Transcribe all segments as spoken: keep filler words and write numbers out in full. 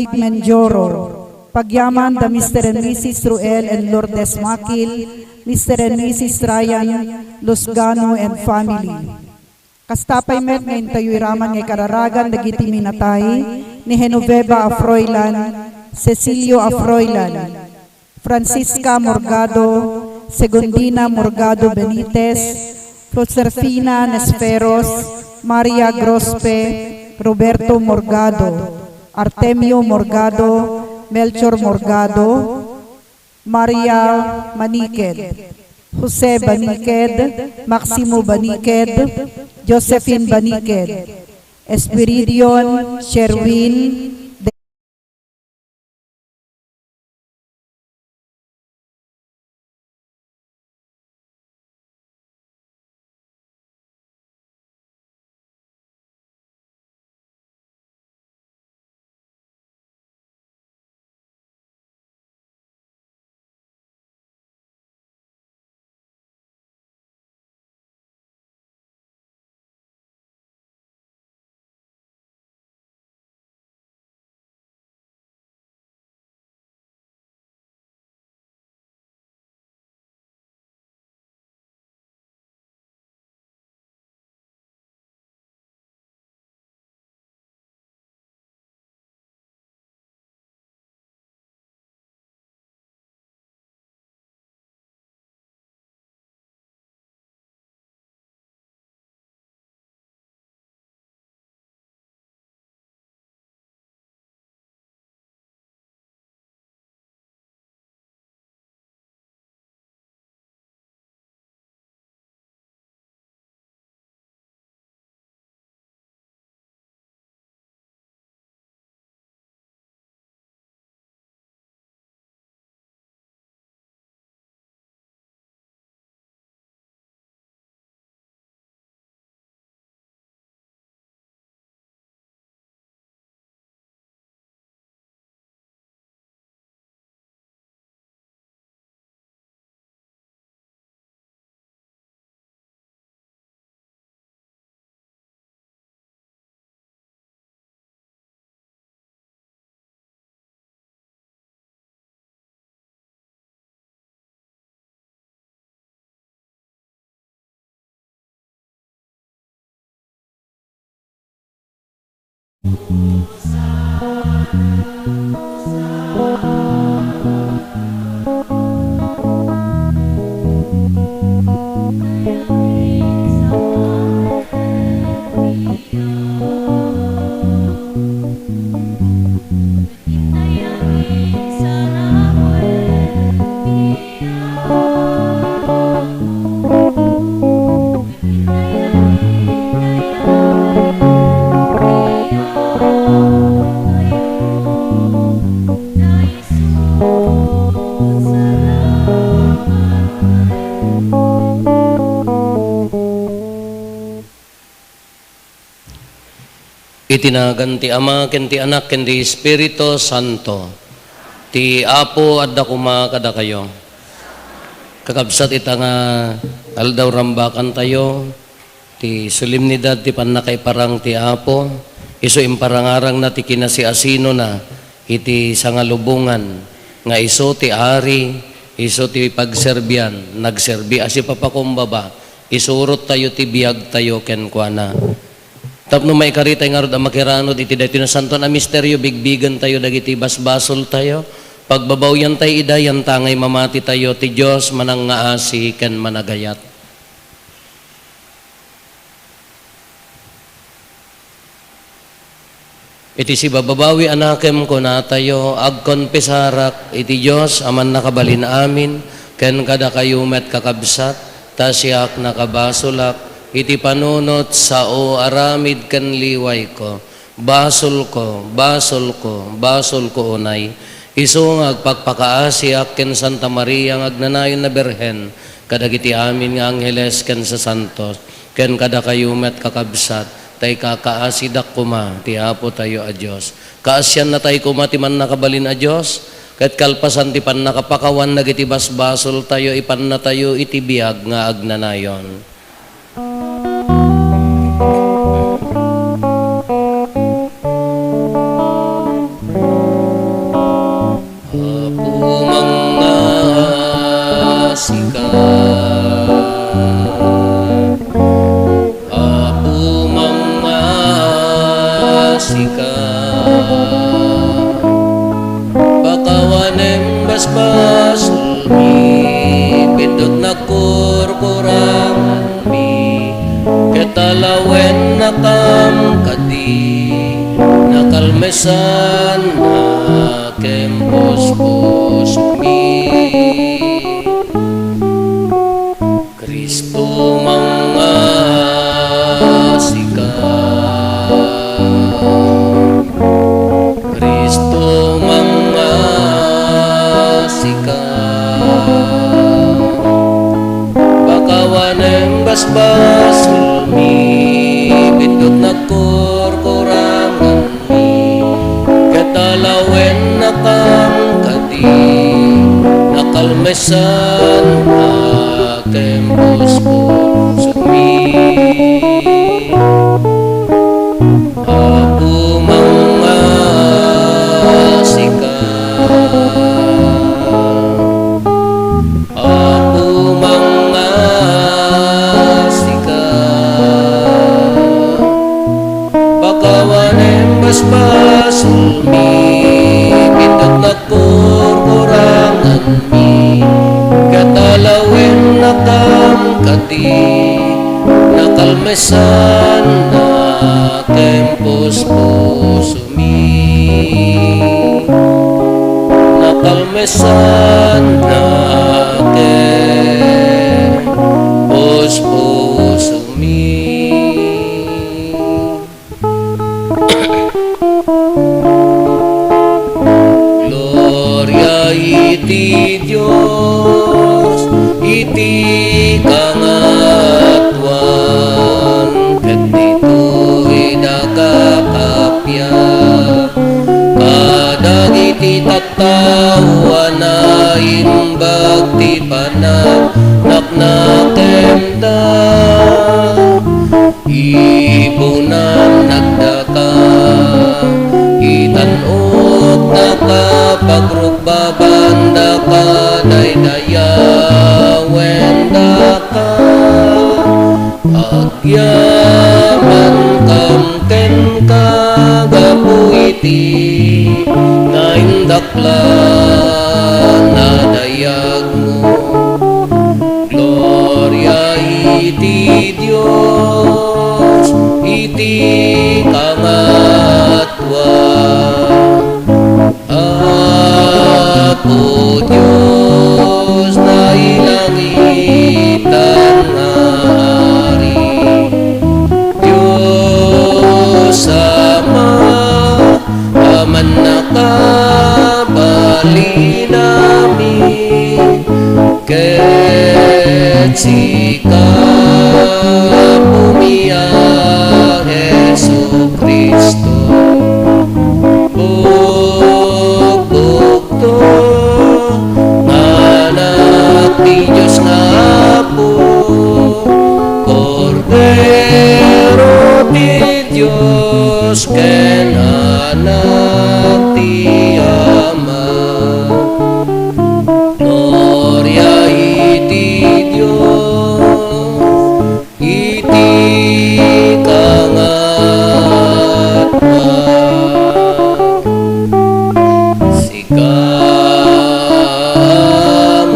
Mendioron. Pagyaman da Mister and Missus Ruel and Lourdes Makil, Mister and Missus Ryan Luzgano and family. Kasta pay met nga intayo iraman nga ikararagan dagiti minatay ni Genoveva Afroilan, Cecilio Afroilan, Francisca Morgado, Segundina Morgado Benitez, Joserfina Nesferos, Maria Grospe, Roberto Morgado, Artemio Morgado, Melchor Morgado, Maria Baniked, Jose Baniked, Maximo Baniked, Josephine Baniked, Espiridion, Sherwin, Iti nagan ti Ama, ken ti Anak, ken ti Espiritu Santo. Ti Apo adda koma kadakayo. Kakabsat, ita nga aldaw, rambakantayo ti solemnidad ti pannakaiparang ti Apo, isu imparangarangna ti kinasiasinona iti sangalubongan nga isu ti Ari, isu ti pagserbian, nagserbi a sipapakumbaba, isurottayo ti biagtayo kenkuana. Tapno maikaritay ngarud a makiranod iti daytoy nasantoan a misterio, bigbigentayo dagiti basbasoltayo, pagbabawiantay ida, yantangay mamatitayo, ti Dios manangngaasi ken managayat. Iti sibababawi a nakem, kunatayo, agkonfesarak iti Dios a mannakabalin amin, ken kadakayo met, kakabsat, ta siak nakabasolak iti panunot, sao, aramid ken liwayko. Basolko, basolko, basolko unay. Isu nga agpakpakaasiak ken Santa Maria nga agnanayon a Birhen, kadagiti amin nga angheles ken sasantos, ken kadakayo met, kakabsat, ta ikakaasidak koma ti Apotayo a Dios. Kaasiannatay koma ti Mannakabalin a Dios, ket kalpasan ti pannakapakawan dagiti basbasoltayo, ipannatayo iti biag nga agnanayon. Apo, mangngasika, pakawanem basbasolmi, biddutnak kurkuranganmi, ket alawennakam kadi, nakalmesannak ken puspusomi. Cristo, mangngasika. Cristo, mangngasika. Pakawanem basbasolmi, biddutnak kurkurangan ket alawennakam kadi, nakalmesannak ken puspusomi. Apo, mangngasika. Apo, mangngasika. Pakawanem basbasolmi, biddutnak kurkuranganmi, ket alawennakam kadi, nakalmesannak ken puspusomi. Nakalmesannak ken puspusomi. Gloria iti Dios iti kangatoan, ket ditoy daga kappia kadagiti tattao a naimbag ti panagnakanakemda. Ibunan daka, itan-okdaka, pagrugbabandaka, daydayawendaka. Agyamankam kenka gapu iti naindaklan a dayagmo. Gloria iti Dios iti kangatoan. Apo Dios, nailangitan nga Ari, Dios Ama, a mannakabalinami, ket sika, Apomi a Jesu-Cristo, bugbugto nga Anak ti Dios nga Apo, Kordero ti Dios ken Anak ti Ama. Gloria iti Dios iti kangatoan. Sika,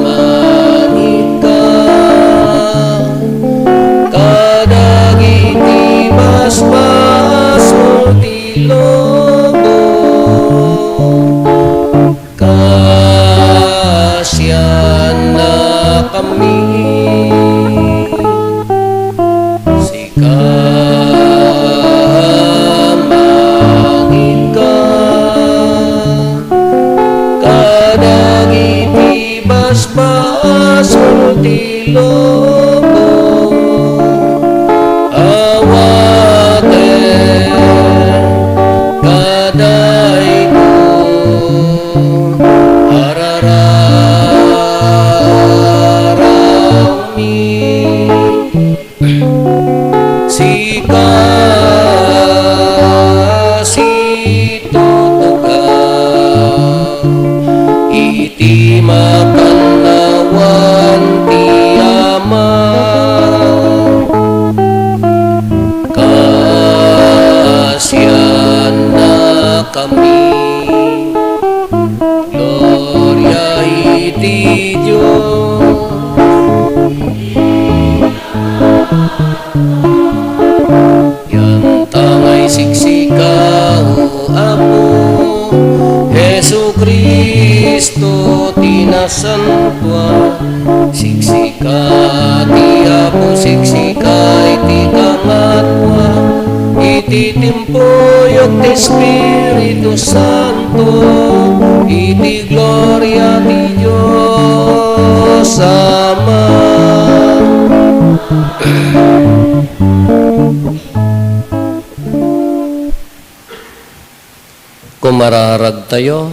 mangikan kadagiti basbasol ti lubong. Kasiannakami. Sika, mangikan kadagiti basbasol ti lubong. Awaten kadayto a rararawmi. Sika, situtugaw iti makannawan ti Gloria iti Dios. Yantangay siksika, O Apo, Jesu-Cristo ti nasantua. Siksika ti Apo, siksika iti kangatoan, iti timpuyog ti Espiritu Santo, iti gloria ti Dios Ama. Kumararagtayo.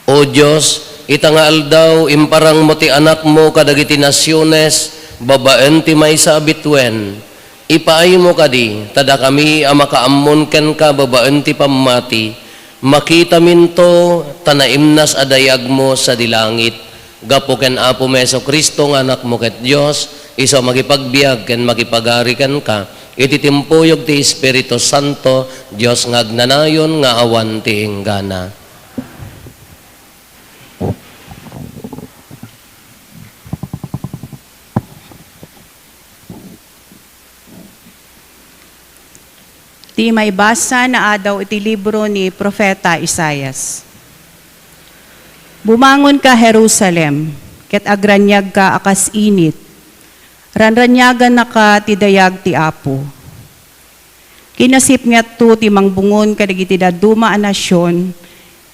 O Dios, ita nga aldaw, imparangmo ti Anakmo kadagiti nasiones babaen ti maysa a bituen. Ipaaymo kadi, ta dakami a makaammon kenka babaen ti pammati, makitaminto ta naimnas a dayagmo sadi langit. Gapu ken Apomi Jesu-Cristo nga Anakmo ket Dios, isu a makipagbiag ken makipagari kenka, iti timpuyog ti Espiritu Santo, Dios nga agnanayon nga awan ti inggana. Ti maibasa nga adaw iti libro ni Profeta Isaias. Bumangonka, Jerusalem, ket agraniagka a kas init. Ranraniagannaka ti dayag ti Apo. Kinasipngetto ti mangbungon kadagiti dadduma a nasion,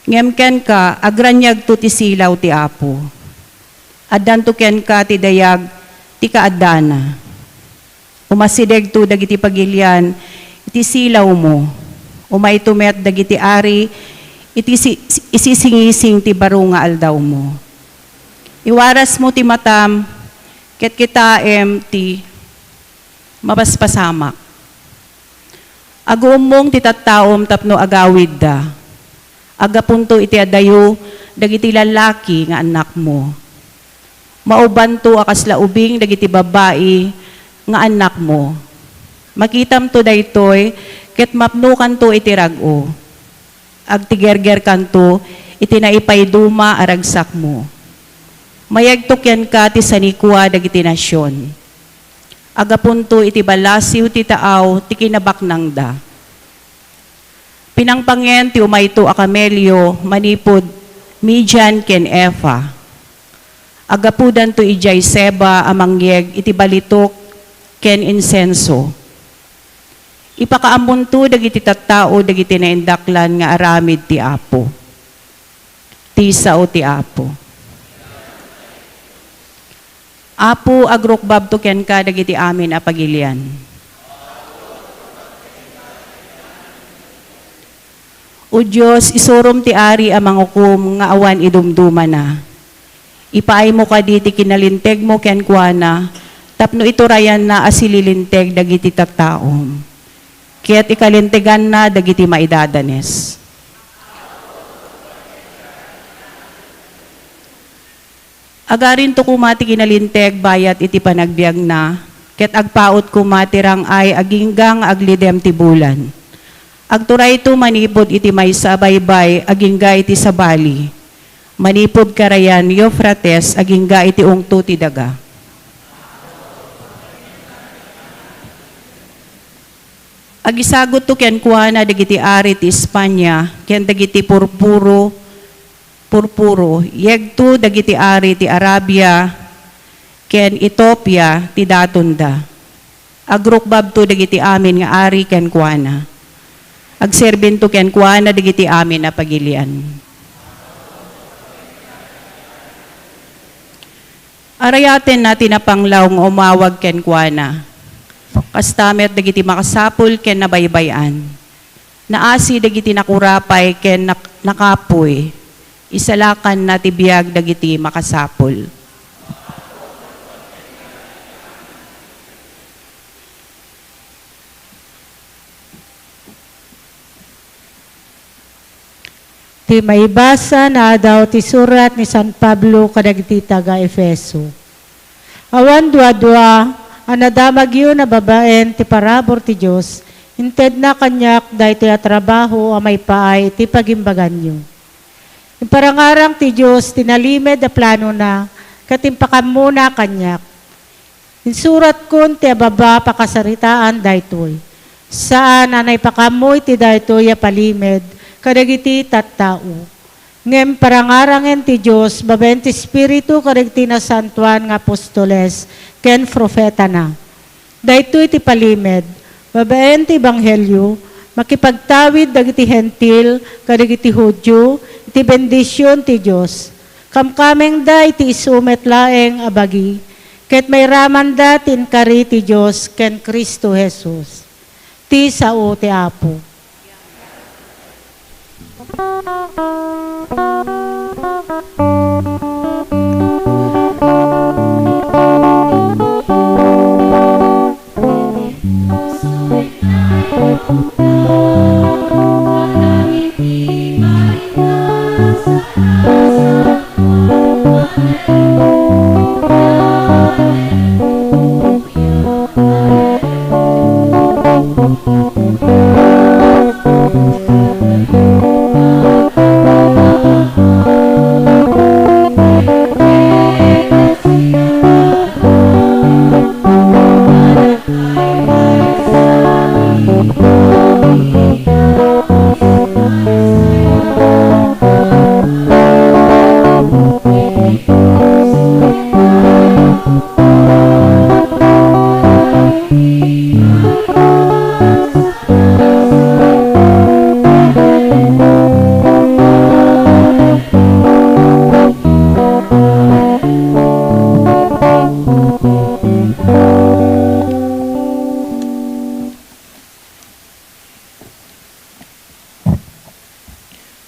ngem kenka, agraniagto ti silaw ti Apo. Addanto kenka ti dayag ti kaaddana. Umasidegto dagiti pagilian iti silawmo. Umayto met dagiti ari iti si-, isisingising ti baro nga aldawmo. Iwarasmo ti matam ket kitaem ti mapaspasamak. Aguummong ti tattaom tapno agawidda. Aggapunto iti adayo dagiti lallaki nga annakmo. Maubanto a kasla ubing dagiti babbai nga annakmo. Makitamto daytoy ket mapnokanto iti rag-o. Agtigergerkanto iti naipaiduma a ragsakmo. Mayegto kenka ti sanikua dagiti nasion. Aggapunto iti balasiw ti taaw ti kinabaknangda. Pinangpangen ti umayto a kamelio manipud Midian ken Efa. Aggapudanto idiay Seba a mangyeg iti balitok ken insenso. Ipakaammonto dagiti tattao dagiti naindaklan nga aramid ti Apo. Ti sao ti Apo. Apo, agrukbabto kenka dagiti amin a pagilian. O Dios, isurom ti ari a mangukom nga awan idumdumana. Ipaaymo kadi ti kinalintegmo kenkuana tapno iturayanna a sililinteg dagiti tattaom, ket ikalinteganna dagiti maidadanes. Agarinto koma ti kinalinteg bayat iti panagbiagna, ket agpaut koma ti rang-ay agingga nga aglidem ti bulan. Agturayto manipud iti maysa a baybay agingga iti sabali, manipud karayan Eufrates agingga iti ungto ti daga. Agisagutto kenkuana dagiti ari ti Espania ken dagiti purpuro, purpuro, yegto dagiti ari ti Arabia ken Etiopia ti datonda. Agrukbabto dagiti amin nga ari kenkuana. Agserbinto kenkuana dagiti amin a pagilian. Arayatenna ti napanglaw nga umawag kenkuana. Kasta met dagiti makasapul ken nabaybay-an. Naasi dagiti nakurapay ken nak-, nakapuy. Isalakanna ti biag dagiti makasapul. Ti maibasa nga adaw ti surat ni San Pablo kadagiti taga-Efeso. Awan duadua A nadamagyo a babaen ti parabur ti Dios, intedna kaniak daytoy a trabaho a maipaay iti pagimbaganyo. Imparangarang ti Dios ti nalimed a planona ket impakammona kaniak. Insuratkon ti ababa pakasaritaan daytoy. Saan a naipakammo iti daytoy a palimed kadagiti tattao. Ngem parangarangen ti Dios babaen ti Espiritu kadagiti nasantoan nga apostoles ken profetana. Daytoy ti palimed, babaen ti ebanghelio, makipagtawid dagiti Hentil kadagiti Judio iti bendision ti Dios. Kamkamengda iti isu met laeng a bagi, ket mairamanda ti inkari ti Dios ken Cristo Jesus. Ti sao ti Apo.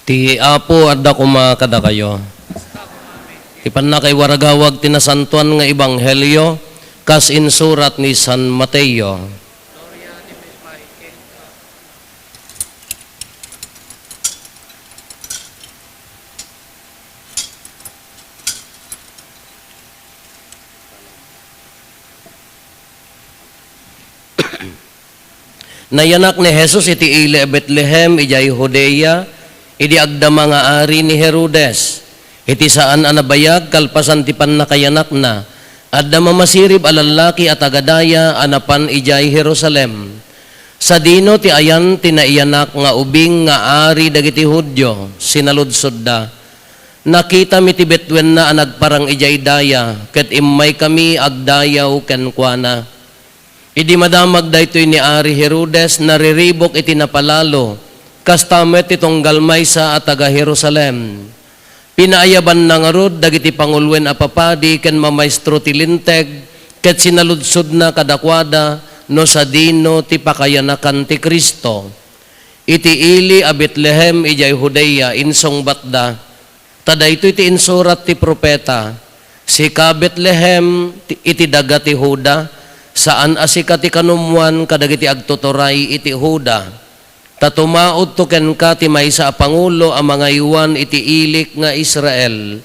Ti Apo adda koma kadakayo. Ti pannakaiwaragawag ti nasantoan nga ebanghelio kas insurat ni San Mateo. Nayanak ni Jesus iti ili a Betlehem idiay Judea, idi agdama nga ari ni Herodes. Iti saan a nabayag kalpasan ti pannakayanakna, adda mamasirib a lallaki a taga-daya a napan idiay Jerusalem. Sadino ti ayan ti naiyanak nga ubing nga ari dagiti Judio, sinaludsodda. Nakitami ti bitwenna a nagparang idiay daya, ket immaykami agdayaw kenkuana. Idi madamag daytoy ni Ari Herodes, nariribuk iti napalalo, kasta met ti tunggal maysa a taga-Jerusalem. Pinaayabanna ngarud dagiti panguloen a papadi ken mamaestro ti Linteg, ket sinaludsodna kadakuada no sadino ti pakayanakan ti Cristo. Iti ili a Betlehem idiay Judea, insungbatda, Ta daytoy ti insurat ti profeta, "Sika, Betlehem, ti, iti daga ti Juda, saan a sika ti kanummoan kadagiti agtuturay iti Juda, ta tumaudto kenka ti maysa a pangulo a mangaywan iti ilik nga Israel."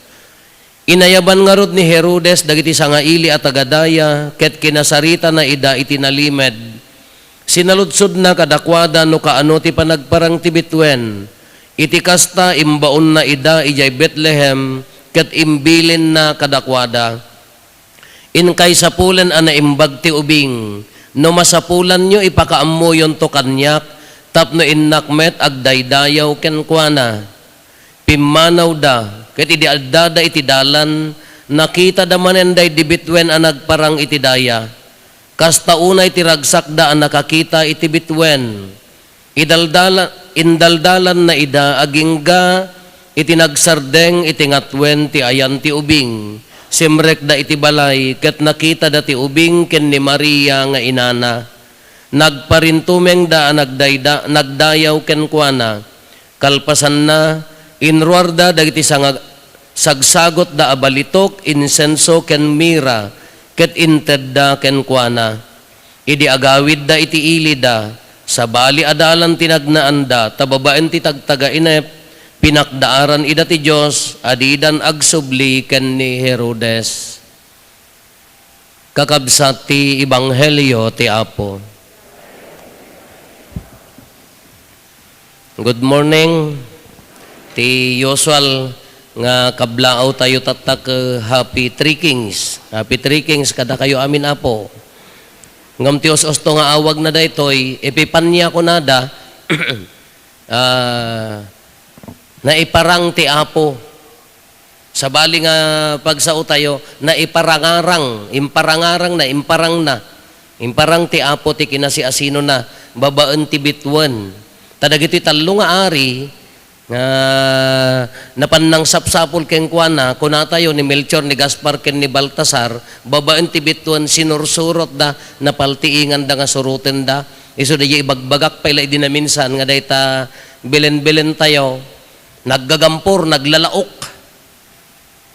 Inayaban ngarud ni Herodes dagiti sangaili a taga-daya ket kinasaritana ida iti nalimed. Sinaludsodna kadakuada no kaano ti panagparang ti bituen. Iti kasta, imbaonna ida idiay Betlehem ket imbilinna kadakuada, "Inkay sapulen a naimbag ti ubing. No masapulanyo, ipakaammoyonto kaniak tapno innak met agdaydayaw kenkuana." Pimmanawda, ket idi addada iti dalan, nakitada manen daydi bituen a nagparang iti daya. Kasta unay ti ragsakda a nakakita iti bituen. Idaldala-, indaldalanna ida agingga iti nagsardeng iti ngatuen ti ayan ti ubing. Simrekda iti balay ket nakitada ti ubing ken ni Maria nga inana. Nagparintumengda a nagdayda-, nagdayaw kenkuana. Kalpasanna, inruarda dagiti sanga-, sagsagutda a balitok, insenso, ken mira, ket intedda kenkuana. Idi agawidda iti ilida, sabali a dalan ti nagnaanda, ta babaen ti tagtagainep, pinakdaaran ida ti Dios a didan agsubli ken ni Herodes. Kakabsat ti Ebanghelio ti Apo. Good morning. Ti usual nga kablaaw tayo tatta ket Happy Three Kings. Happy Three Kings kadakayo amin, Apo. Ngem ti us-usto nga awag na daytoy, Epifania kunada, ah, naiparang ti Apo. Sabali nga pagsao tayo, naiparangarang, imparangarang na, imparang na. Imparang ti Apo ti kinasiasinona, babaen ti bituen. Ta dagiti tallo nga ari, nga napan nangsapsapul kenkuana, kunatayo ni Melchor, ni Gaspar, ken ni Baltasar, babaen ti bituen, sinursurotda, napaltiinganda nga surotenda. Isu daydi ibagbagak pay la idi naminsan nga dayta bilen-bilen tayo, naggagampor, naglalaok.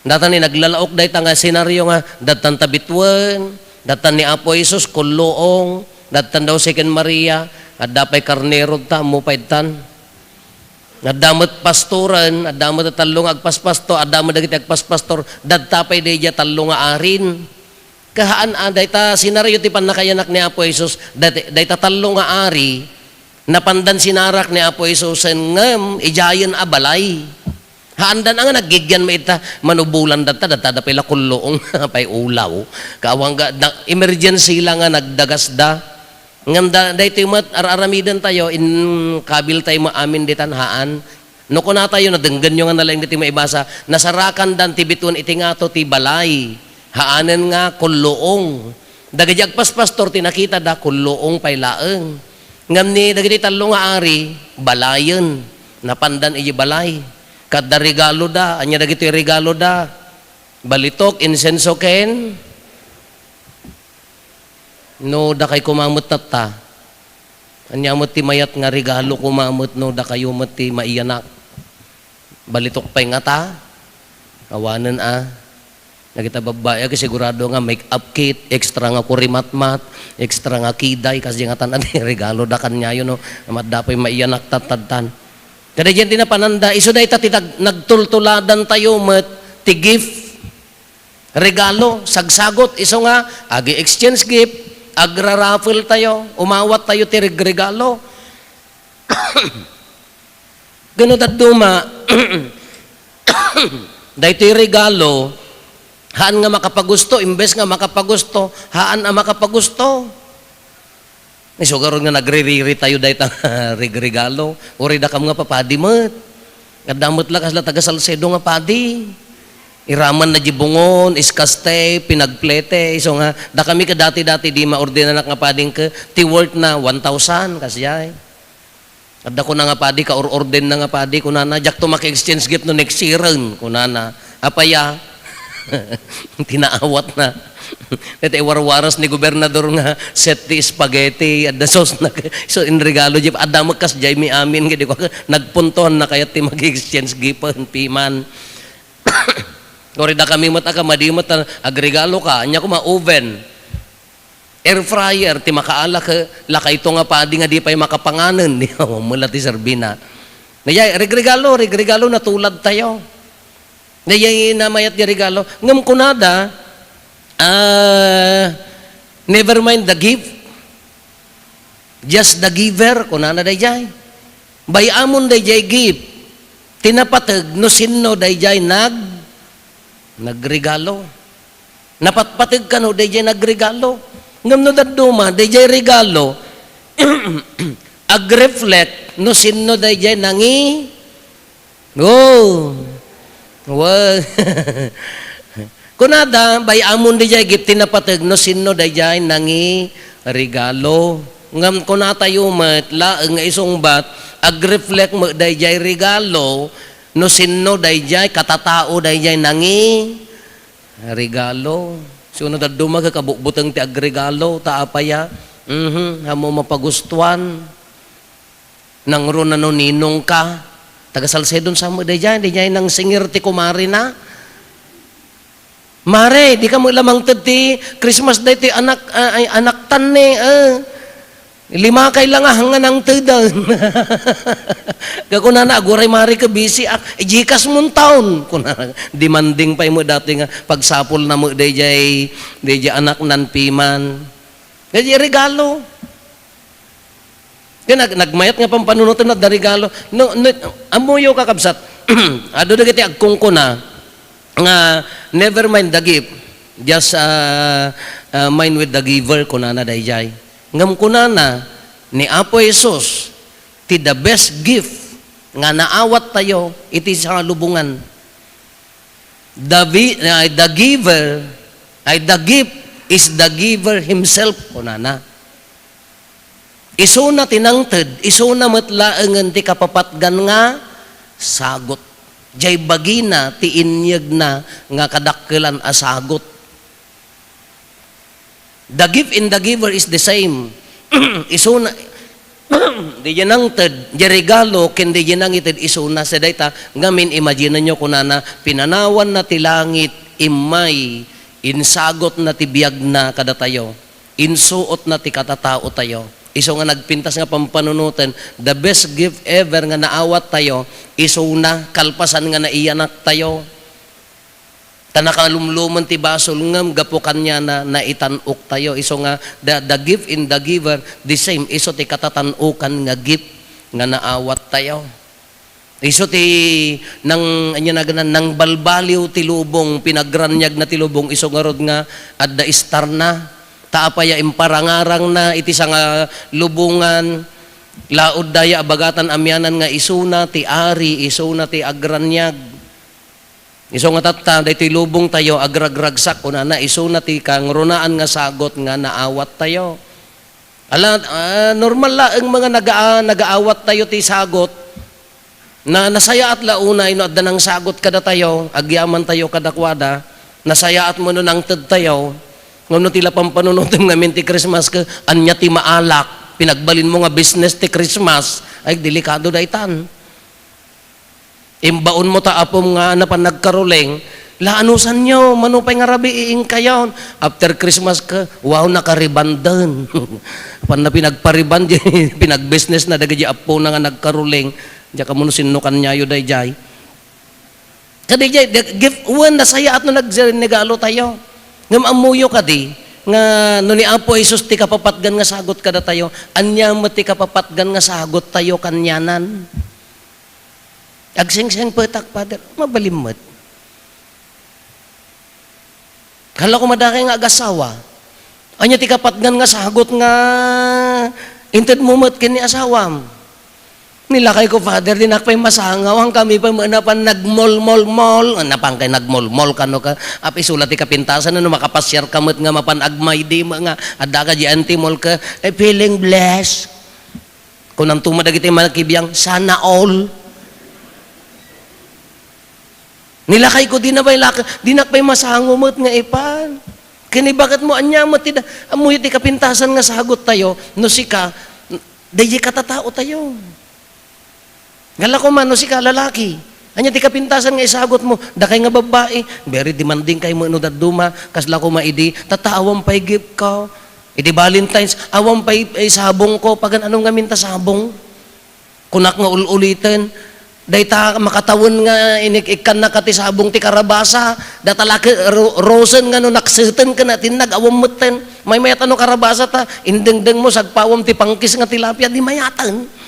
Data ni naglalaok dayta nga senaryo nga dadtan ta bituen, dadtan ni Apo Jesus kulluong, dadtan daw Second Maria, adda pay karnero ta, ammo pay tan. Adda met pastoren, adda met tallo nga agpaspasto, adda met dagiti agpaspastor, dadta pay daydiay tallo nga arin. Kahaan a, dayta senaryo ti pannakayanak ni Apo Jesus, dayta, dayta tallo nga ari, napandan sinarak ni Apo Jesus, ngem idiayen a balay. Haandan a nga naggigian met ita, manubolan datta, datta da pay la kulluong, pay ulaw. Kawang ga, da, emergency la nga nagdagasda. Ngem da, daytoy met, ar-aramiden tayo, inkabil tayo maamin ditan, haan. No kunatayo, nadenggenyo nga nalaing ditoy maibasa, nasarakandan ti bituen iti ngato ti balay. Haanen nga kulluong. Dagiti agpaspastor ti nakitada, kulluong pay laeng. Ngem ni dagiti tallo nga ari, balayen. Napandan iti balay. Ket adda regaloda. Ania dagitoy regaloda? Balitok, insenso, ken no dakay koma met tatta. Ania met ti mayat nga regalo koma met no dakayo met ti maiyanak? Balitok pay ngata? Awanen a. Dagita babbai a, sigurado nga make-up kit, extra nga kurimatmat, extra nga kiday, kasdiay ngatan a ti regaloda kaniayo, no? Adda pay maiyanak tattadtan. Kada diyan ti napananda, isu dayta ti tag-, nagtultuladan tayo met ti gift. Regalo, sagsagut, isu nga, agi-exchange gift, agraraffle tayo, umawat tayo ti regregalo. Gano dadduma, daytoy regalo, haan nga makapagusto, imbes nga makapagusto, haan a makapagusto. Isu garud nga nagririri tayo dayta nga regregalo. Uray dakam nga papadi met. Adda met la kasla taga Salcedo nga padi. Iraman na di bungon, iskaste, pinagplete. Isu nga, dakami ket dati-dati di maordenanak nga padi ket ti worth na one thousand, kasdiay. Adda kuna nga padi, kaur-orden na nga padi, kunana, "Diakto maki-exchange gift no next year-en," kunana. Apay a? Tinaawat na. Dayta iwarwaras ni gobernador nga set ti spaghetti, adda sauce na. So, in regalo, Jeff, adda met kasdiay mi amin, kadi ko, nagpuntohan na kayat ti maki-exchange gift-en, piman. Uray dakami met a, madi met a, agregalo ka, ania koma, oven. Air fryer ti makaala ket lakayto nga padi nga di pay makapanganen. Awan met la ti serbina. Daydiay, regregalo, regregalo, natulad tayo. Daydiay namayat di regalo. Ngem kunada, ah, "Never mind the gift, just the giver," kunana daydiay. Bay-amon daydiay gift ti napateg no sinno daydiay nag-, nagregalo. Napatpateg kano daydiay nagregalo. Ngem no dadduma, daydiay regalo, agreflect no sinno daydiay nangi-, oh. Wa-, kunada, bay-amon daydiay gift ti napateg no sinno daydiay nangiregalo. Ngem kunatayo met laeng nga isungbat, agreflect met daydiay regalo no sinno daydiay katatao daydiay nangiregalo. So, no dadduma ket kabutbuteng ti agregalo, ta apay a? Mhm, ammo mapagustuan. Nangruna no ninong ka. Taga Salcedon sa met daydiay, daydiay nangsingir ti kumarina. "Mare, dika met la mangted ti Christmas daytoy anak, ah, ay, anaktan ne, ah." Limakay la nga, nga nangteden. Kakunana, "Aguray, mari ka, busy ak." "Eh, GCash mon taon." Kunana, demanding pay met datoy nga pagsapulna met dayjay, dayjay anaknan piman. Dayjay regalo. Kaya nag-, nagmayat nga pampanunoten, adda regalo. No, no, ammoyo, kakabsat, adu dagiti agkungkuna nga, "Never mind the gift, just, ah, ah, mind with the giver," kunana dayjay. Ngem kunana ni Apo Jesus, ti the best gift nga naawattayo iti salubongan. The vi-, ah, the giver, ay, the gift is the giver himself, kunana. Isuna ti nangted, isuna met laengen ti kapapatgan nga sagut. Jay bagina ti inyegna nga kadakkelan a sagut. The gift and the giver is the same. Isuna, di jay nangted, jay regalo, ken di jay nangited, isuna. Sa dayta, ngamin, imaginenyo, kunana, "Pinanawanna ti langit, immay, insagutna ti biagna kadatayo, insuotna ti katataotayo." Isu nga nagpintas nga pampanunoten, the best gift ever nga naawattayo, isuna, kalpasan nga naiyanaktayo. Ta nakalumlumen ti basol, ngem gapu kaniana, naitan-oktayo. Isu nga, the, the gift in the giver, the same. Isu ti katatan-okan nga gift nga naawattayo. Isu ti nang-, ania naganna, nangbalbaliw ti lubong, pinagraniagna ti lubong, isu ngarud nga adda istarna. Ta apay a imparangarangna iti sangalubongan, laud daya a bagatan a mianan nga isuna ti ari, isuna ti agraniag. Isu nga tatta, daytoy lubongtayo, agragragsak, kunana, isuna ti kangrunaan nga sagut nga naawattayo. Ala, ah, normal laeng nga naga-, nagaawattayo ti sagut. Na, nasayaat la unay no adda nangsagut kadatayo, agyamantayo kadakuada, nasayaat mo no nangtedtayo, ngem no ti la pampanunotem ngamin ti Christmas ket ania ti maalak, pinagbalinmo nga business ti Christmas, ay, delikado daytan. Imbaonmo ta apom nga napan nagkaruling, la, anusanyo, mano pay nga rabii inkayon? After Christmas ket, wow, nakaribanden. Apanna pinagpariban, pinagbusinessna dagiti appona nga nagkaruling. Diak ammo no sinno kaniayo dayjay. Kadi jay, the gift, wen, nasayaat no nagregalotayo. Ngem ammoyo kadi, nga no ni Apo Jesus ti kapapatgan nga sagut kadatayo, ania met ti kapapatgan nga saguttayo kanianan? Agsengsengpetak, Father, mabalin met. Kala ko madakay nga agasawa. Ania ti kapatgan nga sagut nga intedmo met ken ni asawam? Nilakay ko, Father, dinak pay masangaw, ang kami pay met napan nagmolmolmol. Napan kay nagmolmol, kano ka? Apay, isu la ti kapintasan, no makapasiar ka met nga mapan agmaydi met nga adda ka diay ti mall ka, eh, feeling blessed. Kunanto met dagiti manakibiang, "Sana all." Nilakay ko, dina pay lak-, dinak pay masango met nga ipan. Ken ni, baketmo, ania met ti da-, ammoyo ti kapintasan nga saguttayo, no sika, daydi katataotayo. Ngala ko man, no sika, lalaki, ania ti kapintasan nga isagutmo? Dakay nga babbai, very demanding kay met no dadduma, kasla koma idi, tatta, awan pay gift ko. Idi Valentine's, awan pay, eh, sabong ko, pagan-ano ngamin ta sabong? Kunak nga ul-uliten, dayta makatawen nga inik-, ikkannaka ti sabong ti karabasa, data la ket ro-, rosen nga no nakseten ken natinnag, awan metten. Maymayat a no karabasa ta, indengdengmo, sagpawam ti pangkis nga tilapia, di mayaten.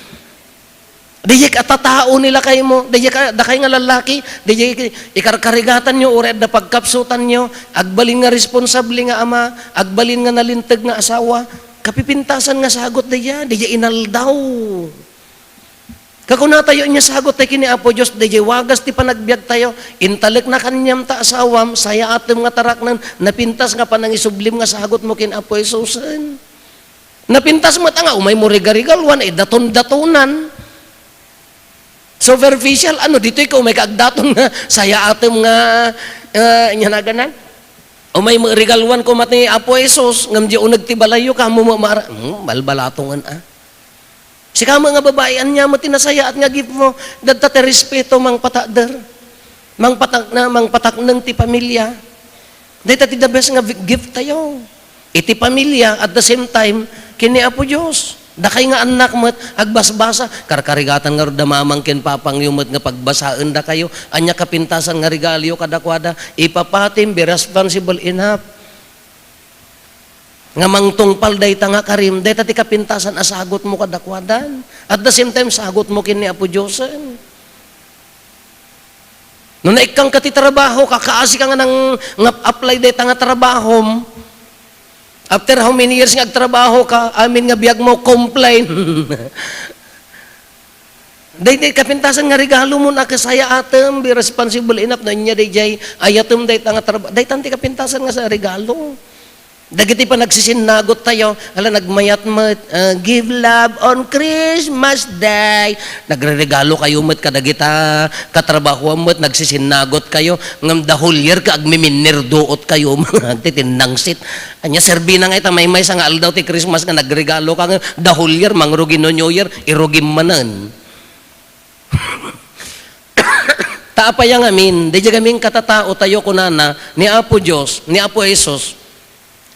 Daydiay a tatao ni lakaymo, daydiay a, dakay nga lallaki, daydiay ikarkarigatanyo, uray adda pagkapsutanyo, agbalin nga responsable nga ama, agbalin nga nalinteg nga asawa, kapipintasan nga sagut daydiay, daydiay inaldaw. Kakunatayo, ania sagut tayo ken ni Apo Dios, daydiay wagas ti panagbiagtayo, intalekna kaniam ta asawam, sayaatem nga taraknen, napintas nga panangisublim nga sagutmo ken Apo Jesusen. Napintas met nga umaymo rigarigalwan, eh, daton-datonan. Superficial, ano, ditoy ka, umay ka agdaton nga, sayaatem nga, eh, ania naganan? Umaymo rigalwan ko met ni Apo Jesus, ngem di uneg ti balayyo, kamo mo mara-, hmm, balbalatongen, ah. Sika met nga babai, ania met ti nasayaat nga gift mo, dadta ti respeto, mangpatakder. Mangpatak-, na, mangpatakneng ti pamilya. Dayta ti the best nga vi-, gift tayo. Iti pamilya, at the same time, ken ni Apo Dios. Dakay nga annak met, agbasbasa, karkarigatan ngarud da mamang ken papangyo met nga pagbasaen dakayo. Ania kapintasan nga regaloyo kadakuada? Ipapatim, be responsible enough. Nga mangtungpal dayta nga karim, dayta ti kapintasan a sagutmo kadakuadan. At the same time, sagutmo ken ni Apo Diosen. No naikkangka ti trabaho, kakaasi ka nga nang, nga apply dayta nga trabahom. After how many years nga agtrabaho ka, amin nga biagmo, complain. Daydi kapintasan nga regalo mo, nakasaya atem, be responsible enough, no ania dayjay ayatem dayta nga traba-, daytan ti kapintasan nga sa regalo. Dagiti panagsisinnagotyo, ala, nagmayat met, ah, "Give love on Christmas Day." Nagreregalo kayo met kadagita katrabahoam met, nagsisinnagotyo, ngem the whole year ka agmiminnerduot kayo, mga agtitinnangsit. Ania, serbina nga ita maymaysa nga aldaw ti Christmas nga nagregalo ka, ngem the whole year, mangrugi no New Year, irugim manen. Ta apay a ngamin, daydi gamin katataotayo, kunana, ni Apo Dios, ni Apo Jesus,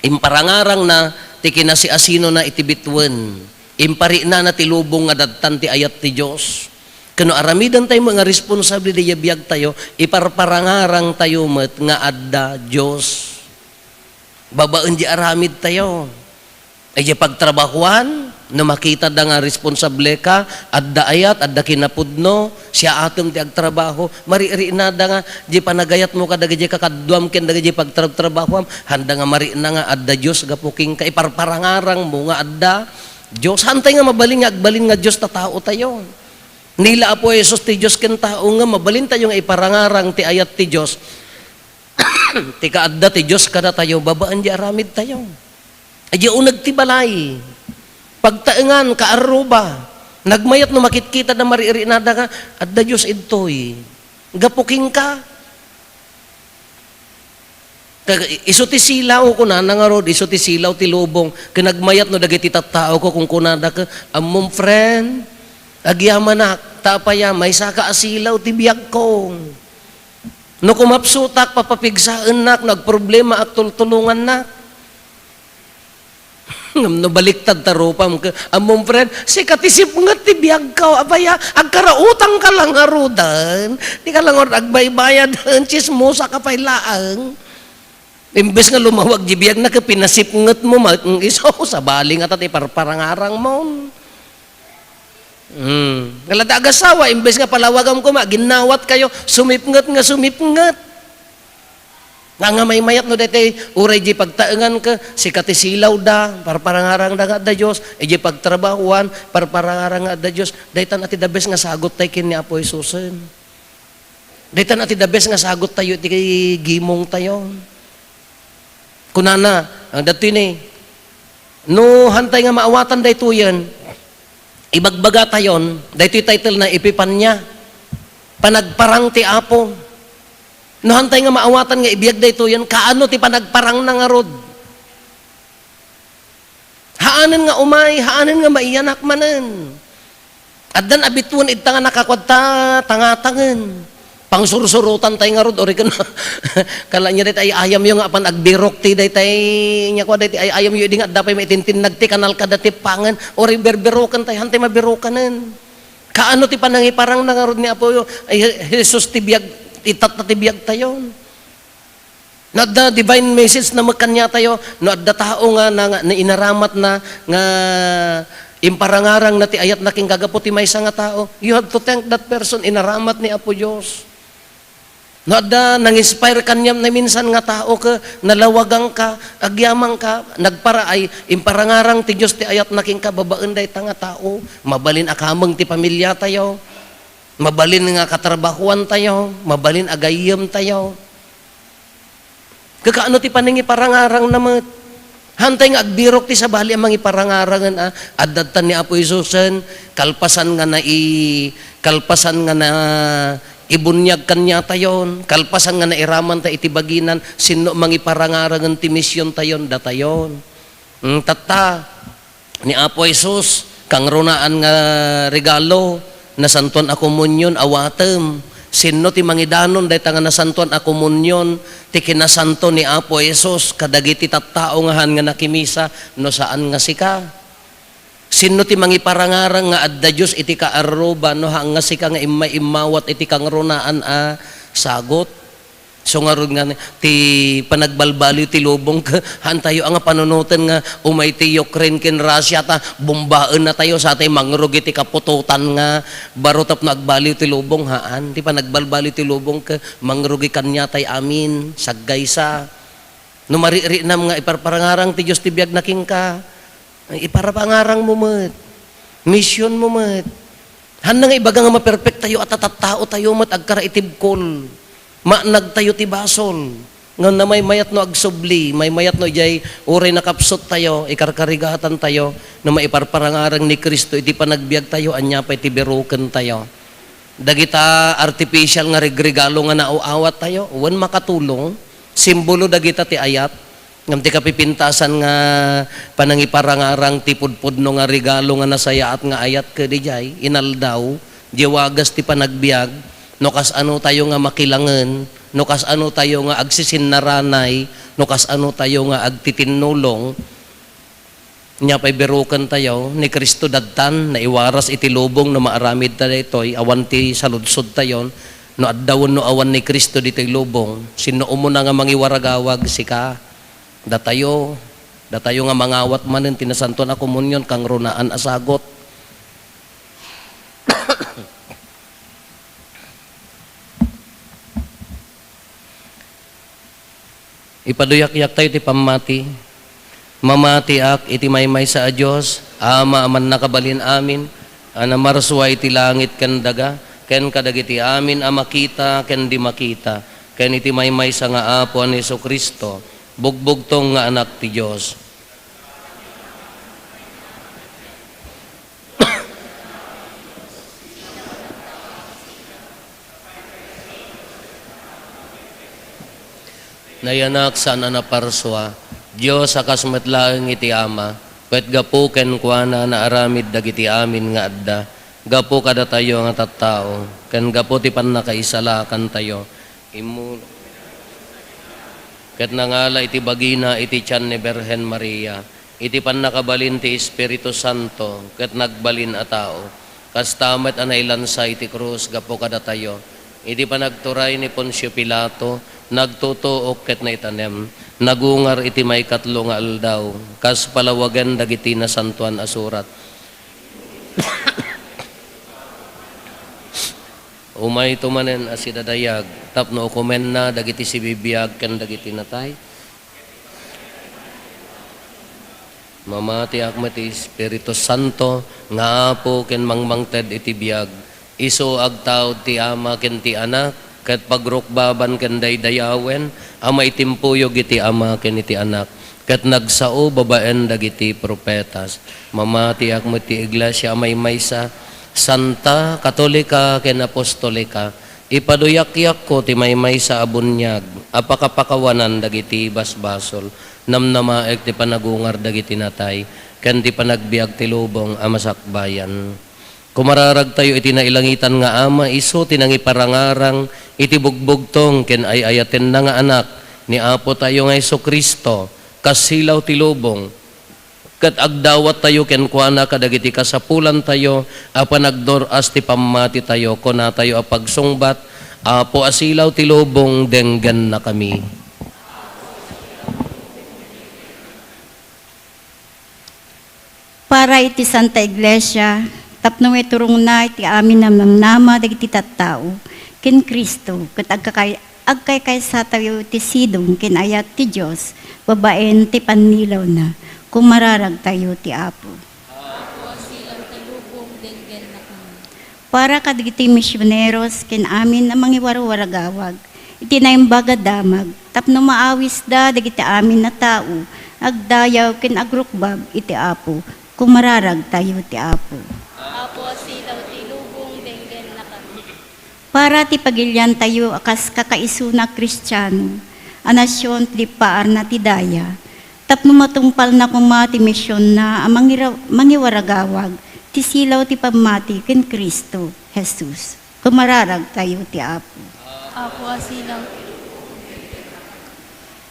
imparangarangna ti kinasiasinona iti bituen. Impariknana ti lubong nga dadtan ti ayat ti Dios. Ken no aramidentayo met nga responsable daydi biagtayo, iparparangarangtayo met nga adda Dios. Babaen di aramidtayo. Idiay pagtrabahuan, no makitada nga responsable ka, adda ayat, adda kinapudno, siya atem ti agtrabaho, maririknada nga, di panagayatmo kadagiti kakaduam ken dagiti pagtrabtrabahuam, handa nga marikna nga adda Dios gapu kenka, iparparangarangmo nga adda Dios. Hantay nga mabalin nga agbalin nga Dios ta taotayo. Ni la Apo Jesus ti Dios ken tao nga mabalintayo nga iparangarang ti ayat ti Dios. Ti kaadda ti Dios kadatayo babaen di aramidtayo. Idiay uneg ti balay, pagtaengan, kaarruba, nagmayat no makitkitada, maririknada nga adda Dios idtoy. Gapu kenka. Kag isu ti silaw, kunana ngarud, isu ti silaw ti lubong. Ken nagmayat no dagiti tattao ko, kunkunada ket, "Ammom, friend, agyamanak, ta apay a, maysaka a silaw ti biagko. No kumapsutak, papapigsaennak, no agproblema, agtultulongannak." Ngem no baliktad ta rupam ket, "Ammom, friend, sika ti sipnget ti biagko, apay a, agkarautangka la ngaruden. Dika la ngarud agbaybayad, tsismosa ka pay laeng." Imbes nga lumawag di biagna ket pinasipngetmo met, mm, isu, sabali ngata ti parparangarangmo. Hmm. Ngala ta agasawa, imbes nga palawagam koma, ginnawatkayo, sumipnget nga sumipnget. Nga, nga maymayat no daytoy, uray di pagtaengan ket, sika ti silawda, parparangarangda nga adda Dios, idiay pagtrabahuan, parparangarang nga adda Dios, daytan a ti the best nga sagottayo ken ni Apo Jesusen. Daytan a ti the best nga sagottayo iti gimongtayo. Kunana, ah, datoy ni, no hantay nga maawatan daytoyen, ibagbagatayon, daytoy title na Epipania, Panagparang ti Apo. No hantay nga maawatan nga ibiag daytoyen, kaano ti panagparangna ngarud? Haanen nga umay, haanen nga maiyanak manen. Addan a bituen ita nga nakakuadta tangatangen. Pangsursurotan tay ngarud, ori ken kala nia dayta ay-ayamyo nga apan agbirok ti daytay, nia kua dayta ay-ayamyo idi nga adda pay maitintindag ti kanal kada tippangen, ori birbiroken tay, hantay mabirokanen. Kaano ti panangiparangna ngarud ni Apo, ay, Jesus ti biag, itatta ti biagtayo? No adda divine message na met kaniatayo, no adda tao nga, na, nga inaramatna nga imparangarangna ti ayatna ken gagapu ti maysa nga tao, you have to thank that person, inaramat ni Apo Dios. No adda nang-inspire kaniam na minsan nga tao ket nalawaganka, agyamangka, nagparaay, imparangarang ti Dios ti ayatna kenka babaen dayta nga tao, mabalin a kameng ti pamiliatayo, mabalin nga katrabahoantayo, mabalin a gayyemtayo. Kakaano ti panangiparangarangna met? Hantay nga agbirok ti sabali a mangiparangarangen a, adda adtan ni Apo Jesusen, kalpasan nga nai-, kalpasan nga naibuniag kaniatayon, kalpasan nga nairamanta iti baginan, sinno mangiparangarangen ti misiontayon? Datayon. Mm, tatta, ni Apo Jesus, kangrunaan nga regalo, Nasantoan a Komunion, awatem. Sinno ti mangidanon dayta nga Nasantoan a Komunion, ti kinasanto ni Apo Jesus kadagiti tattao nga haan nga nakimisa, no saan nga sika? Sinno ti mangiparangarang nga adda Dios iti kaarruba no haan nga sika nga immay immawat iti kangrunaan a sagut? So ngarud nga ti panagbalbaliw ti lubong, haantayo a nga panunoten nga umay ti Ukraine ken Russia ta bombaennatayo, sa tay mangrugi ti kaputotan nga baro tapno agbaliw ti lubong, haan. Ti panagbalbaliw ti lubong ket mangrugi kaniatay amin, saggaysa. No maririnam nga iparparangarang ti Dios ti biagna kenka, iparparangarangmo met. Misionmo met. Haanna nga ibaga nga maperpektayo a tatattaotayo met agkaraitibkol. Maanagtayo ti basol. Ngem namaymayat no agsubli, maymayat no idiay uray nakapsuttayo, ikarkarigatantayo, no maiparparangarang ni Cristo iti panagbiagtayo, ania pay ti birukentayo? Dagita artificial nga regregalo nga naaw-awattayo, wen makatulong, simbolo dagita ti ayat, ngem ti kapipintasan nga panangiparangarang ti pudpudno nga regalo nga nasayaat nga ayat ket idiay inaldaw, diay wagas ti panagbiag, no kasano tayo nga makilangen, no kasano tayo nga agsisinnaranay, no kasano tayo nga agtitinnulong, Nia pay birukentayo, ni Cristo dadtan, naiwaras iti lubong no maaramidta daytoy, awan ti saludsodtayon, no adda wenno awan ni Cristo ditoy lubong, sinno umuna nga mangiwaragawag? Sika. Datayo, datayo nga mangawat manen ti Nasantoan a Komunion, kangrunaan a sagut. Ipaduyakyaktayo ti pammati. Mamatiak iti maymaysa a Dios, Ama a mannakabalin amin, a namarsua iti langit ken daga, ken kadagiti amin a makita ken di makita, ken iti maymaysa nga Apo a ni Jesu-Cristo, bugbugtong nga Anak ti Dios. Nayanak saan a naparsua, Dios a kas met laeng iti Ama, ket gapu kenkuana naaramid dagiti amin nga adda, gapu kadatayo nga tattao, ken gapu ti pannakaisalakantayo, immuno. Ket nangala iti bagina iti tian ni Birhen Maria, iti pannakabalin ti Espiritu Santo, ket nagbalin a tao. Kasta met a nailansa iti krus gapu kadatayo. Iti panagturay ni Poncio Pilato, nagtutuok ket naitanem. Nagungar iti maikatlo nga aldaw, kas palawagen dagiti Nasantoan a Surat. Umayto manen a sidadayag tapno ukomenna dagiti sibibiag ken dagiti natay. Mamatiak met ti Espiritu Santo nga Apo ken mangmangted iti biag. Isu agtaud ti Ama ken ti Anak, ket pagrukbaban ken daydayawen a maitimpuyog iti Ama ken iti Anak, ket nagsao babaen dagiti profetas. Mamatiak met ti Iglesia a maymaysa, santa, katolika, ken apostolika. Ipaduyakyakko ti maymaysa a buniag a pakapakawanan dagiti basbasol. Namnamaek ti panagungar dagiti natay, ken ti panagbiag ti lubong a masakbayan. Kumararagtayo iti nailangitan nga Ama, isu ti nangiparangarang iti bugbugtong ken ay-ayatenna nga Anak ni Apotayo nga Jesu-Cristo, kas silaw ti lubong, ket agdawattayo kenkuana kadagiti kasapulantayo a panagdur-as ti pammatitayo, kunatayo a pagsungbat, Apo a silaw ti lubong, denggennakami. Para iti Santa Iglesia, tapno maiturongna iti amin a namnama dagiti tattao ken Cristo, ket agkakay-, agkaykaysatayo ti sidong ken ayat ti Dios babaen ti pannilawna. Kumararagtayo ti Apo. Apo, silaw ti lubong, denggennakami. Para kadagiti misioneros ken amin a mangiwarwaragawag iti Naimbag a Damag tapno maawisda dagiti amin a tao nga agdayaw ken agrukbab iti Apo, kumararagtayo ti Apo. Apo, silaw ti lubong, denggennakami. Para ti pagiliantayo a kas kakaisuna a Kristiano a nasion ti paarna ti daya, tapno matungpalna koma ti misionna a mangira-, mangiwaragawag ti silaw ti pammati ken Cristo Jesus. Kumararagtayo ti Apo. Apo a silaw.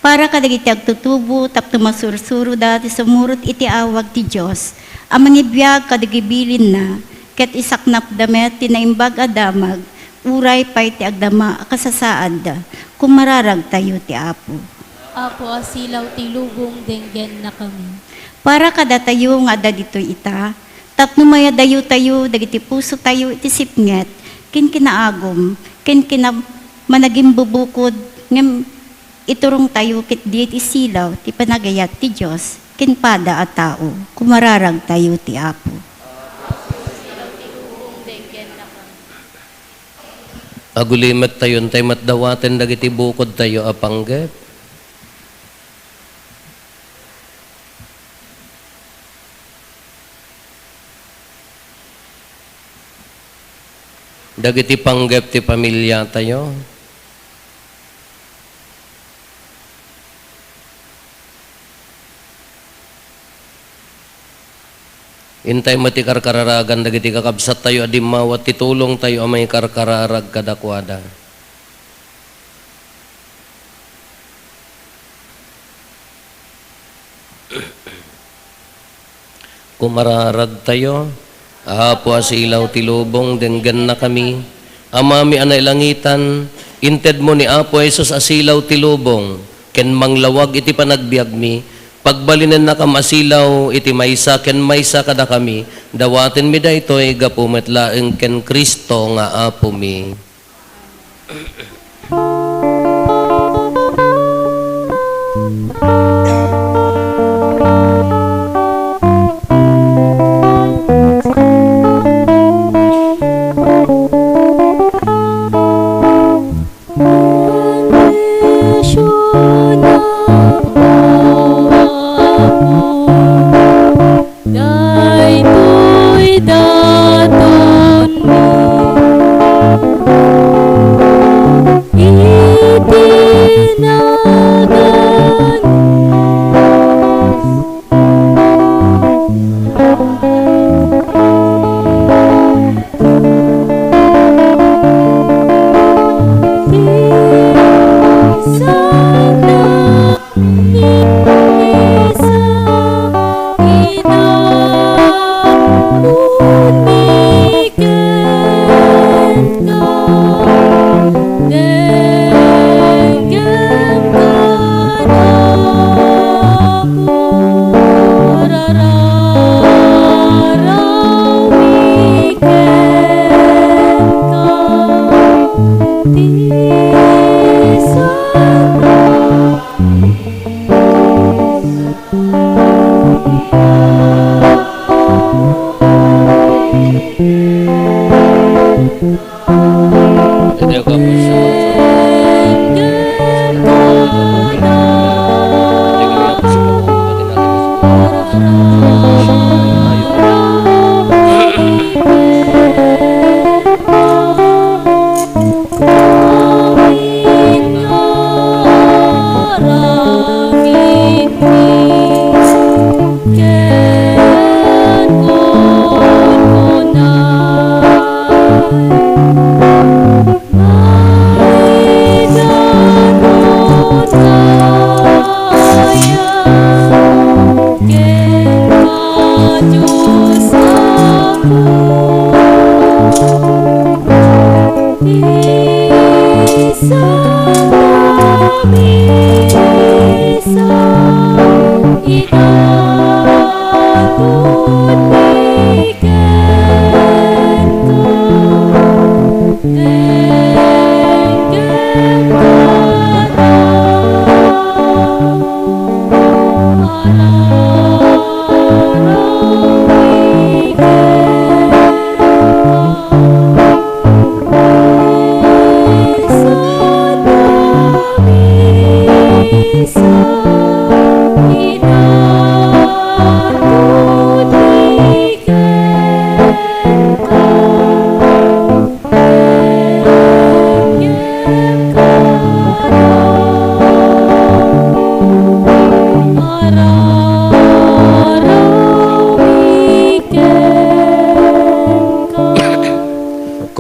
Para kadagiti agtutubo tapno masursuroda ti sumurot iti awag ti Dios a mangibiag kadagiti bilinna, ket isaknapda met ti naimbag a damag, uray pay ti agdama a kasasaadda, kumararagtayo ti Apo. Apo a silaw ti lubong, denggennakami. Para kadatayo nga adda ditoy ita, tapno mayadayotayo dagiti pusotayo iti sipnget, ken kinaagum, ken kina-, managimbubukod, ngem iturongtayo ketdi ti silaw ti panagayat ti Dios ken pada a tao. Kumararagtayo ti Apo. Agulimektayo, intay met dawaten dagiti bukodtayo a panggep. Dagiti panggep ti pamiliatayo. Intay met ti karkararagan dagiti kakabsattayo a dimmawat ti tulongtayo a mangikarkararag kadakuada. Kumararagtayo. Apo a silaw ti lubong, denggennakami. Amami a nailangitan, intedmo ni Apo Jesus a silaw ti lubong, ken manglawag iti panagbiagmi. Pagbalinennakam a silaw iti maysa ken maysa kadakami. Dawatenmi daytoy gapu met laeng ken Cristo nga Apomi. Daytoy datonmi iti nagan.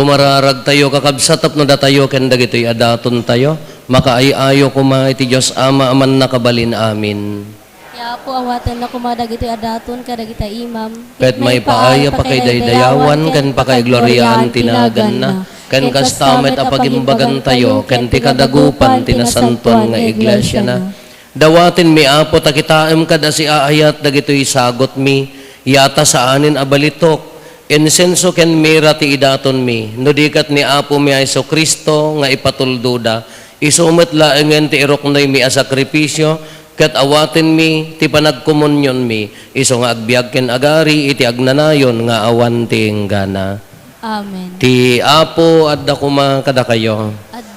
Kumararagtayo, kakabsat, tapno datayo ken dagitoy a datontayo, Makaay-ayo koma iti Dios Ama a Mannakabalin Amin. Ti Apo, awatenna koma dagitoy a daton kadagiti imam. Ket maipaay a pakaidaydayawan ken pakaigloriaan ti naganna, ken kasta met a pagimbagantayo ken ti kadagupan ti nasantoan nga iglesiana. Dawatenmi, Apo, ta kitaem kad a siaayat dagitoy sagutmi, yata saanen a balitok, insenso ken mira ti idatonmi, no di ket ni Apomi a Jesu-Cristo nga ipatuldoda, isu met laengen ti iruknoymi a sakrifisio, ket awatenmi ti panagkomunionmi, isu nga agbiag ken agari iti agnanayon nga awan ti inggana. Amen. Ti Apo adda koma kadakayo. Adda.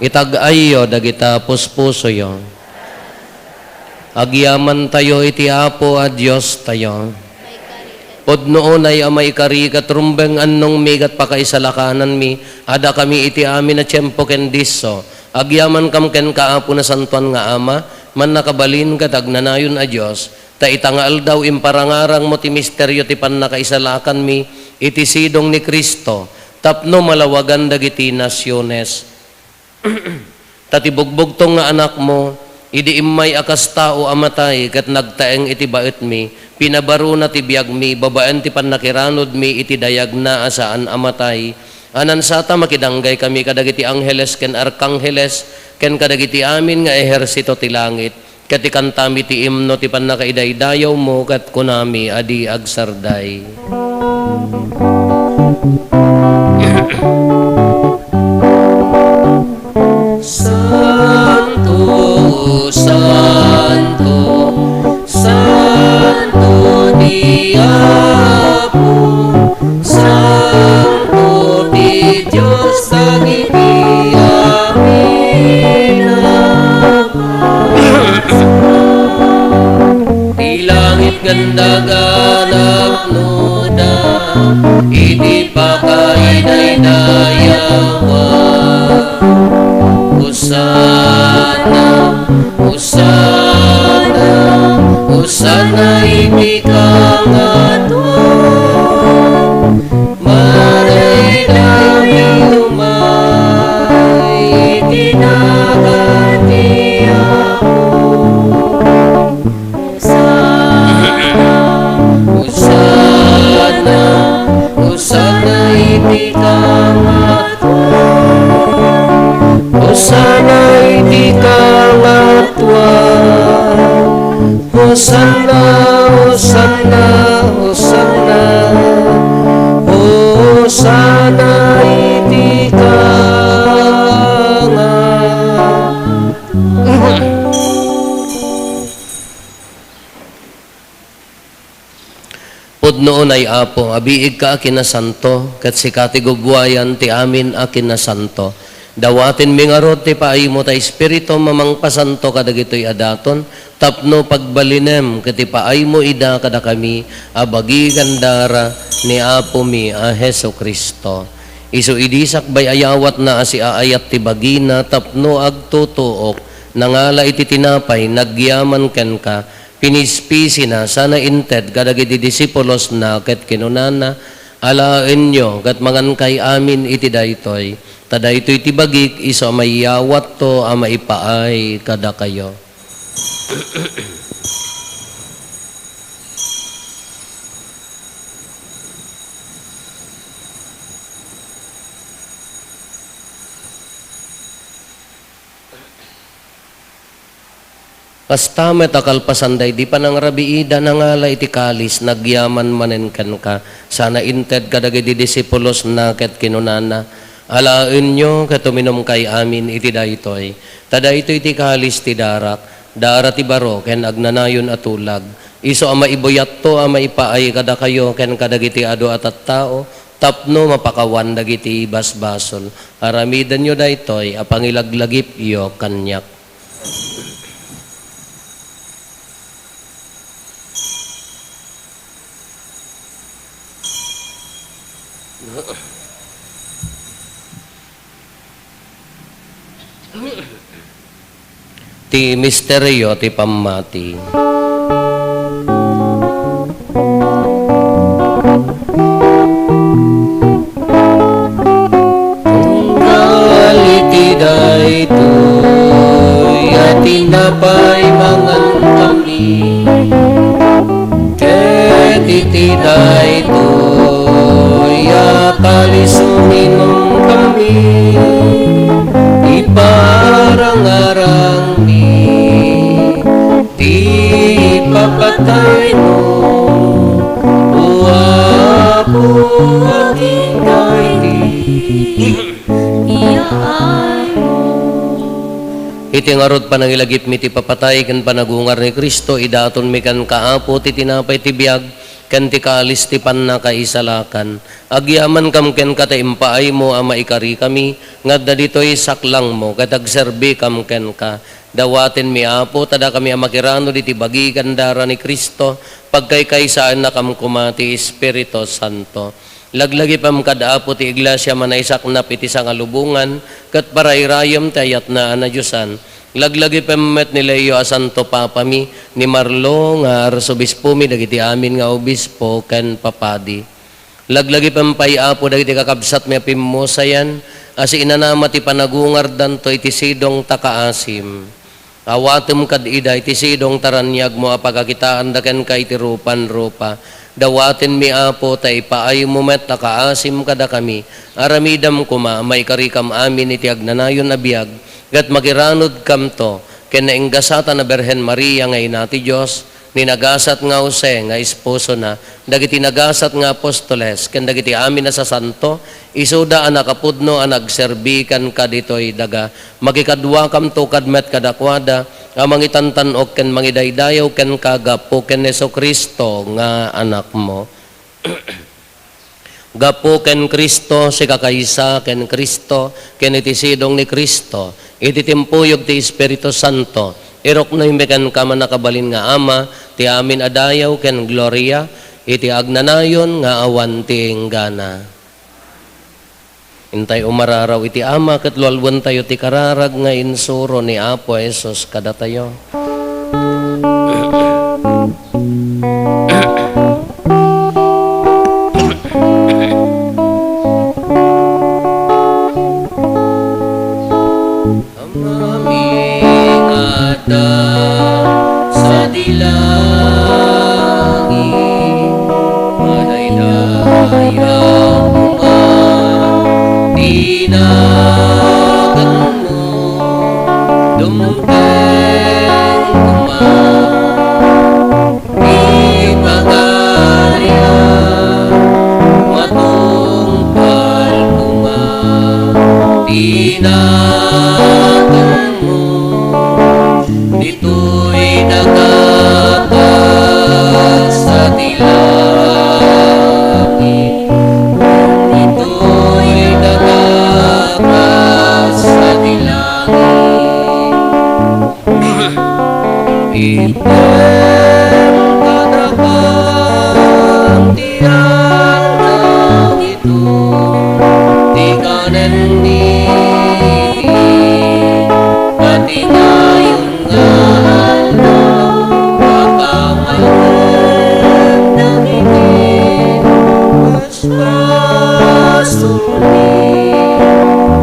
Itag-ayyo dagita puspusoyo. Agyamantayo iti Apo a Diostayo. Pudno unay a maikari ket rumbeng annongmi ket pakaisalakananmi a dakami iti amin a tiempo ken disso. Agyamankam kenka, Apo, Nasantoan nga Ama, Mannakabalin ket Agnanayon a Dios, ta ita nga aldaw imparangarangmo ti misterio ti pannakaisalakanmi iti sidong ni Cristo tapno malawagan dagiti nasiones. Ta ti bugbugtong nga Anakmo, idi immay a kas tao a matay ket nagtaeng iti baetmi, pinabarona ti biagmi babaen ti pannakiranudmi iti dayagna a saan a matay, a nansata makidanggay kami kadagiti angheles ken arkangheles ken kadagiti amin nga ehersito ti langit, ket ikantami ti imno ti pannakaidaydayawmo ket kunami a di agsarday. Santo, santo, santo ti Apo, santo ti Dios dagiti amin a bansa. Ti langit ken daga napnoda iti pakaidaydayawan. Hosanna, Hosanna, Hosanna iti kangatoan. Madaydayaw umay iti nagan ti Apo. Hosanna, Hosanna, Hosanna iti kangatoan. Hosanna iti kangatoan. Hosanna, Hosanna, Hosanna. Hosanna iti kangatoan. Pudno unay, Apo, abiigka a kinasanto, ket sika ti gubbuayan ti amin a kinasanto. Dawatenmi ngarud ti paaymo ta Espiritum a mangpasanto kadagitoy a daton, tapno pagbalinem ket ipaaymo ida kadakami a bagi ken dara ni Apomi a Jesu-Cristo. Isu idi sakbay a yawatna a siaayat ti bagina tapno agtutuok, nangala iti tinapay, nagyaman kenka, pinispisina, sana inted kadagiti disipulosna ket kinunana, "Alaenyo ket mangankay amin iti daytoy, ta daytoy ti bagik isu a mayawatto a maipaay kadakayo." Kasta met a kalpasan daydi panangrabiida, nangala iti kalis, nagyaman manen kenka, sana inted kadagiti disipulosna ket kinunana, "Alaenyo ket uminumkay amin iti daytoy, ta daytoy ti kalis ti darak, dara ti baro ken agnanayon a tulag, isu a maibuyatto a maipaay kadakayo ken kadagiti adu a tattao, tapno mapakawan dagiti basbasol. Aramidenyo daytoy a pangilaglagipyo kaniak." Ti misterio ti pammati. Tunggal iti daytoy Pay mangankami, ket iti daytoy a kalis uminomkami, iparangarangmi ti ipapataymo, O Apo, agingga iti iyaaymo. Iti ngarud, panangilagipmi ti ipapatay ken panagungar ni Cristo, idatonmi kenka, Apo, ti tinapay ti biag ken ti kalis ti pannakaisalakan. Agyamankam kenka ta impaaymo a maikarikami nga adda ditoy saklangmo ket agserbikam kenka. Dawatenmi, Apo, ta dakami a makiranud iti bagi ken dara ni Cristo, pagkaykaysaennakam koma ti Espiritu Santo. Laglagipem kad Apo ti Iglesia a manaisaknap iti sangalubongan ket parairayem ti ayatna a nadiosan. Laglagipem met ni Leo a Santo Papami, ni Marlo nga Arsobispomi, dagiti amin nga obispo ken papadi. Laglagipem pay, Apo, dagiti kakabsatmi a pimmusayan a siinanama ti panagungardanto iti sidong ta kaasim. Awatem kad ida iti sidong ta raniagmo a pagakitaanda kenka iti rupan-rupa. Dawatenmi, Apo, ta ipaaymo met a kaasim kadakami. Aramidem koma a maikarikam amin iti agnanayon a biag, ket makiranudkamto ken nainggasatan a Birhen Maria nga ina ti Dios, ni nagasat nga Jose nga esposona, dagiti nagasat nga apostoles, ken dagiti amin a sasanto, isuda a nakapudno a nagserbi kenka ditoy daga. Makikaduakamto kad met kadakuada a mangitantan-ok ken mangidaydayaw kenka gapu ken Jesu-Cristo nga Anakmo. Gapu ken Cristo, sikakaysa ken Cristo, ken iti sidong ni Cristo, iti timpuyog ti Espiritu Santo, iruknoymi kenka, mannakabalin nga Ama, ti amin a dayaw ken gloria, iti agnanayon nga awan ti inggana. Intay umararaw iti Ama ket lualuentayo ti kararag nga insuro ni Apo Jesus kadatayo. Amami nga adda sadi langit, madaydayaw koma ti naganmo, dumteng koma ti pagarian, matungpal koma ti naganmo. Ditoy daga kas ti langit, ditoy daga kas ti langit. Item kadaka ti aldaw ito, ti kanenmi, pati nayon nga aldaw, pakamalem dagiti basbasolmi,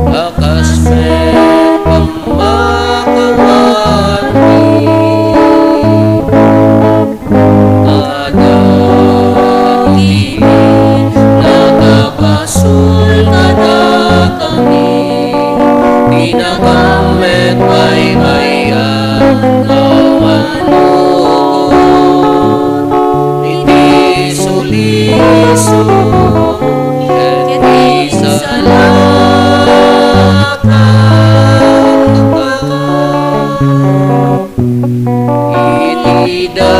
a kas met pammakanganmi. Kadagiti nakabasol kadakami, ti nagammet baybay-an a manugot iti sulisog ket ti salakak. Iti da.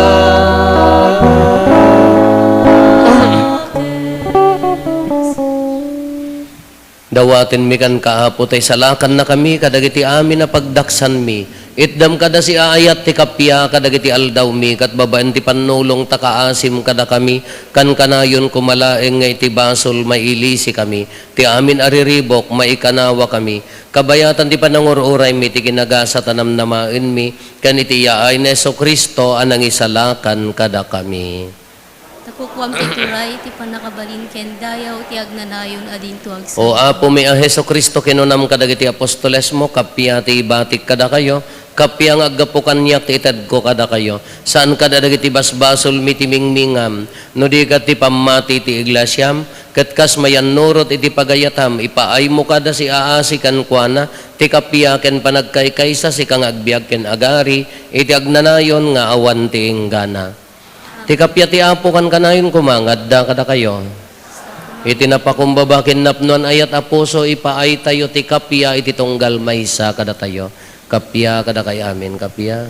Dawatenmi kenka, Apo, ta isalakannakami kadagiti amin a pagdaksanmi. Itdam kada siaayat ti kappia kadagiti aldawmi, ket babaen ti pannulong ta kaasim kadakami, kankanayon koma laeng nga iti basol mailisikami. Ti amin a riribuk, maikanawakami. Kabayatan ti panangur-uraymi ti kinagasat a namnamaenmi, ken iti yaay ni Jesu-Cristo a nangisalakan kadakami. Ta kukuam ti turay, ti pannakabalin ken dayaw ti agnanayon a dinto agsao. O Apomi a Jesu-Cristo, kinunam kadagiti apostolesmo, kappia ti ibatik kadakayo, Kappia nga aggapu kaniak ti itedko kadakayo, saan kadagiti basbasolmi ti mingmingam, no di ket ti pammati ti iglesiam, ket kas mayannurot iti pagayatam, ipaaymo kada siaasi kenkuana ti kappia ken panagkaykaysa, sika nga agbiag ken agari iti agnanayon nga awan ti inggana. Ti kappia ti Apo kankanayon koma nga adda kadakayo. Iti napakumbaba ken napnoan a ayat a puso, ipaaytayo ti kappia iti tunggal maysa kadatayo. Kappia kadakayo amin, kappia.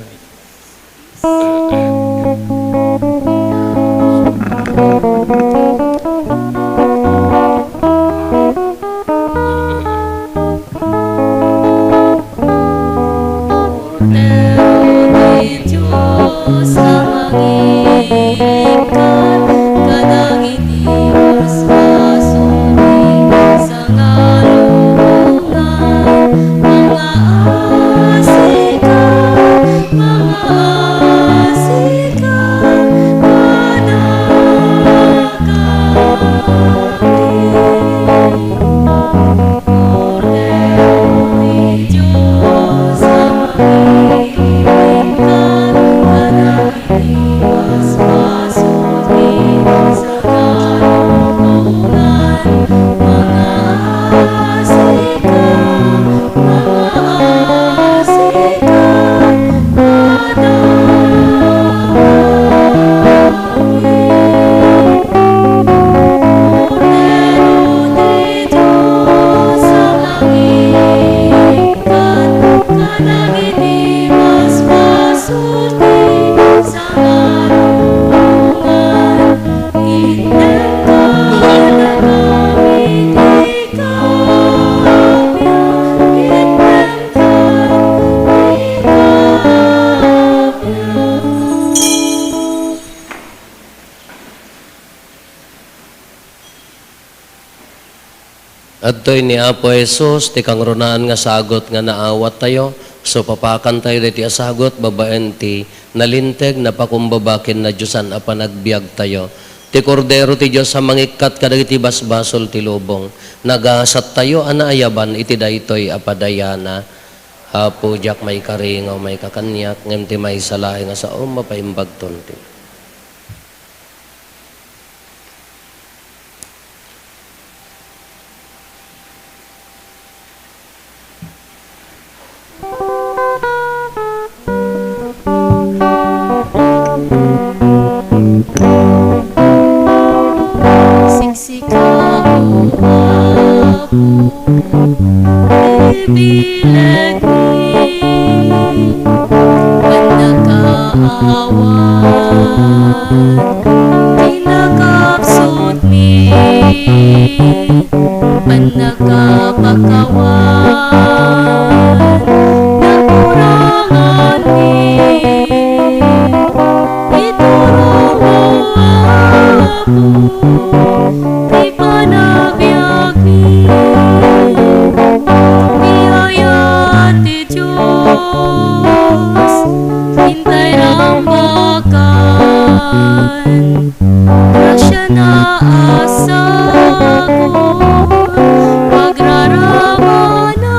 Kordero ti Dios a mangikkat kadagiti basbasol ti sangalubongan, mangaasika, mangaasika kadagiti. Adtoy ni Apo Jesus ti kangrunaan nga sagut nga naawattayo, supapakantayo daytoy a sagut babaen ti nalinteg, napakumbaba ken nadiosan a panagbiagtayo. Ti Kordero ti Dios a mangikkat kadagiti basbasol ti lubong, nagasattayo a naayaban iti daytoy a padayana. Apo, diak maikari nga umayka kaniak, ngem ti maysa laeng a saom, mapaimbagton ti. Sika, O Apo, ti bilegmi, pannakaawan ti nakapsutmi, pannakapakawan nakuranganmi. Iturongmo, Apo, ti panabiagmi. Ti ayat ti Dios, intay rambakan. Grasiana a sagut, pagraramana,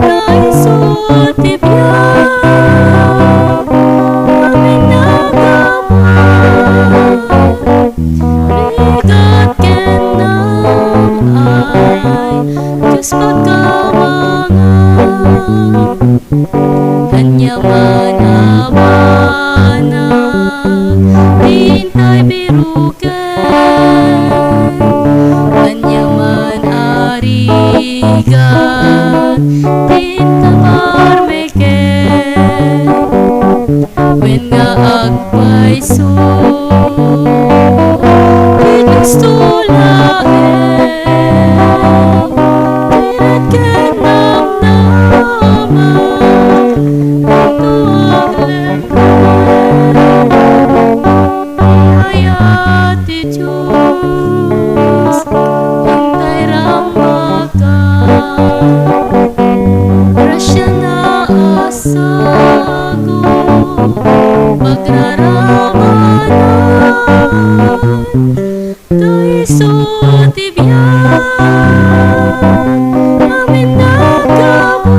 ta isu ti biag, amin nagawa. Rigat ken naay Dios pagkamangam. Ania man a banag ti intay biroken, ania man a rigat ti intay parmeken, wen nga agpayso ti Cristo laeng, ti ket ken namnama, daytoy a Ayat ti Dios, intay rambakan. Grasiana a sagut, pagraramana. Ta isu ti biag, amin nagawa.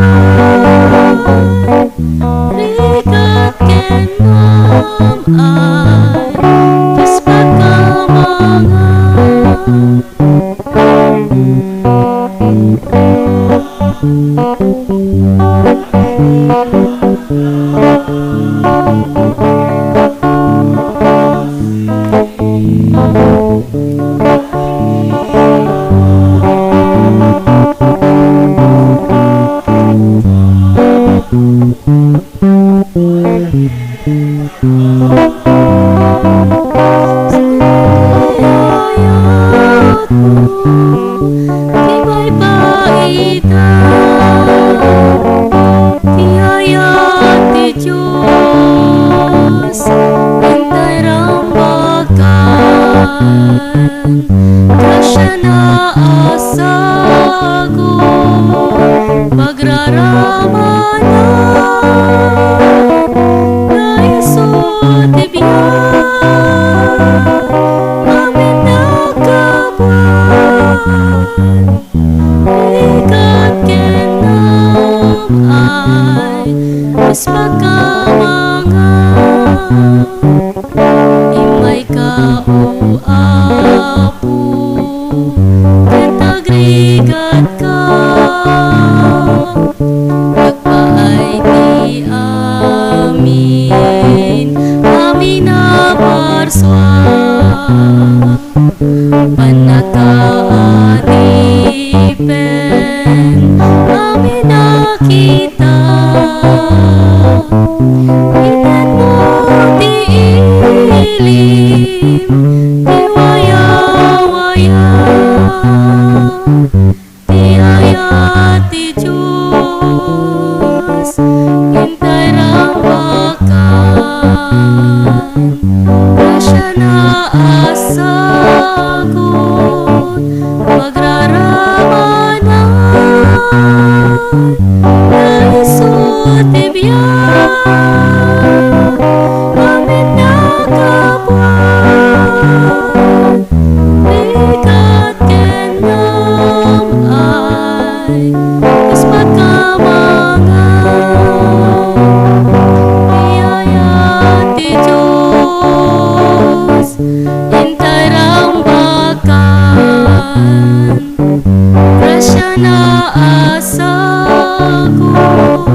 Ti baibaiten ti ayat ti Dios, intay rambakan, grasiana a sagut, pagraramanan, nga isu ti biag, amin a kabuan. Rigat ken naam-ay, Dios pagkamangan. Immayka, O Apo, ket agrigatka. Agpaay ti amin, amin a parsua. Pannaka adipen amin a kita. Itedmo ti ilim ti wayawaya. Ti ayat ti Dios, intay rambakan, grasiana a sagut, pagraramanan, nga isu ti biag, amin a kabuan. Rigat ken naam-ay, Dios pagkamangan. Ti ayat ti Dios, intay rambakan, grasiana a sagut,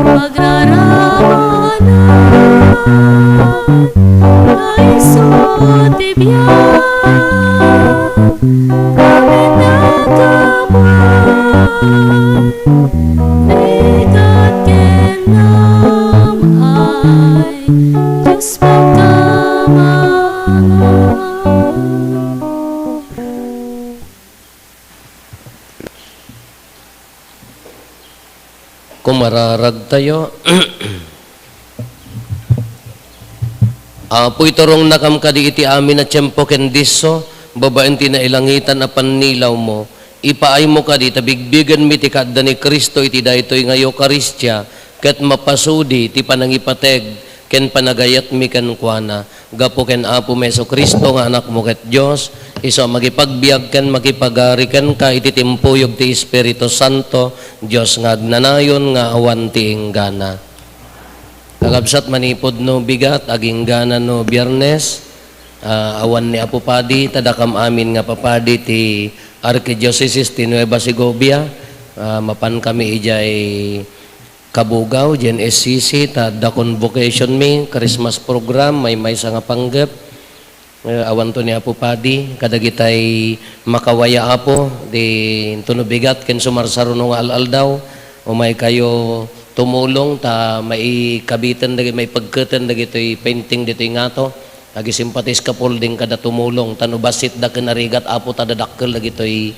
pagraramanan, nga isu ti biag, amin a kabuan. Rigat ken naam-ay, Dios pagkamangan. Kumararagtayo. Apo, iturongnakam kadi iti amin a tiempo ken disso, babaen ti nailangitan a pannilawmo. Ipaaymo kadi ta bigbigenmi ti kaadda ni Cristo iti daytoy nga Eukaristia, ket mapasudi ti panangipateg ken panagayatmi kenkuana. Gapu ken Apomi Jesu-Cristo nga Anakmo ket Dios, isu a makipagbiag ken makipagari kenka iti timpuyog ti Espiritu Santo, Dios nga agnanayon nga awan ti inggana. Kakabsat, manipud no bigat, aginggana no Biernes, ah, awan ni Apo Padi, ta dakam amin nga papadi ti Arkidiosesis ti Nueva Segovia, ah, mapan kami idiay Kabugaw, diay N S C C, ta adda convocation mi, Christmas program, maymaysa nga panggep. Eh, awanto ni Apo Padi, kadagitay makawaya, Apo, di intono bigat ken sumarsaruno nga al-aldaw, umay kayo tumulong ta maikabiten dagi-, maipagketen dagitoy painting ditoy ngato. Agisimpati scaffolding kada tumulong, ta no bassit da ken arigat, Apo, ta dadakkel dagitoy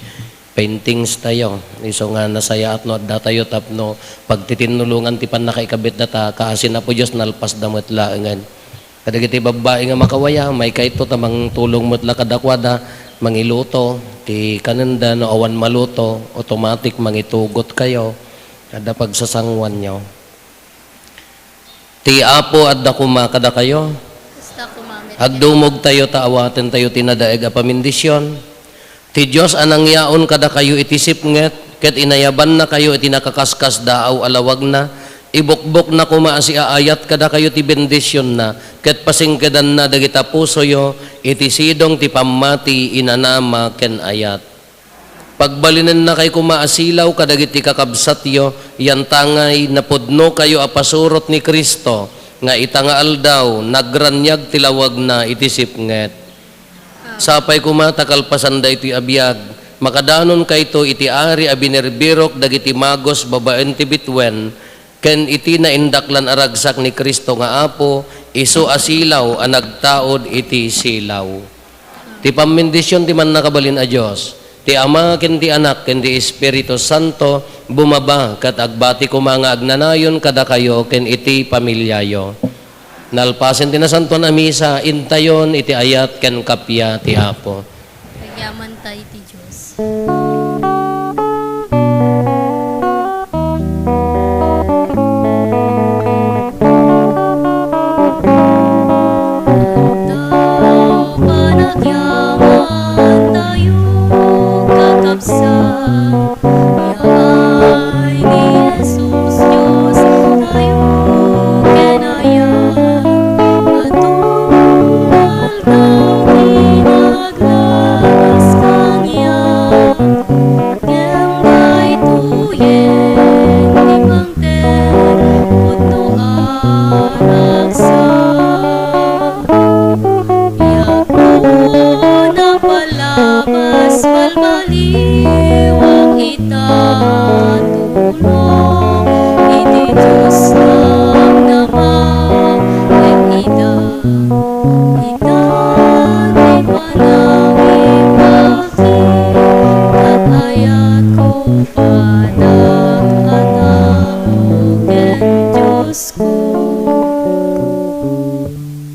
paintings tayo. Isu nga nasayaat no adda tayo tapno pagtitinnulongan ti pannakaikabitda ta kaasi na Apo Dios, nalpasda met laengen. Kadagiti babbai nga makawaya, maikayto ta mangtulong met la kadakuada, mangiluto ti kanenda, no awan maluto, automatic mangitugot kayo. Adda pagsasanguanyo. Ti Apo adda koma kadakayo. Kasta koma met. Agdumogtayo ta awatentayo ti nadaeg a pamindisyon. Ti Dios a nangyaon kadakayo iti sipnget, ket inayabannakayo iti nakaskasdaaw a lawagna, ibukbokna koma a siaayat kadakayo ti bendisionna, ket pasingkedanna dagita pusoyo iti sidong ti pammati, inanama, ken ayat. Pagbalinennakay koma a silaw kadagiti kakabsatyo, yantangay napudnokayo a pasurot ni Cristo, nga ita nga aldaw, nagraniag ti lawagna iti sipnget. Sapay koma ta kalpasan daytoy a biag, makadanonkayto iti ari a binirbirok dagiti magus babaen ti bituen, ken iti naindaklan a ragsak ni Cristo nga Apo, isu a silaw a nagtaud iti silaw. Ti pammendision ti Mannakabalin a Dios, ti Ama ken ti Anak ken ti Espiritu Santo, bumaba ket agbati koma nga agnanayon kadakayo ken iti pamiliayo. Nalpasen ti Nasantoan a Misa, intayon iti ayat ken kappia ti Apo. Agyamanta iti Dios.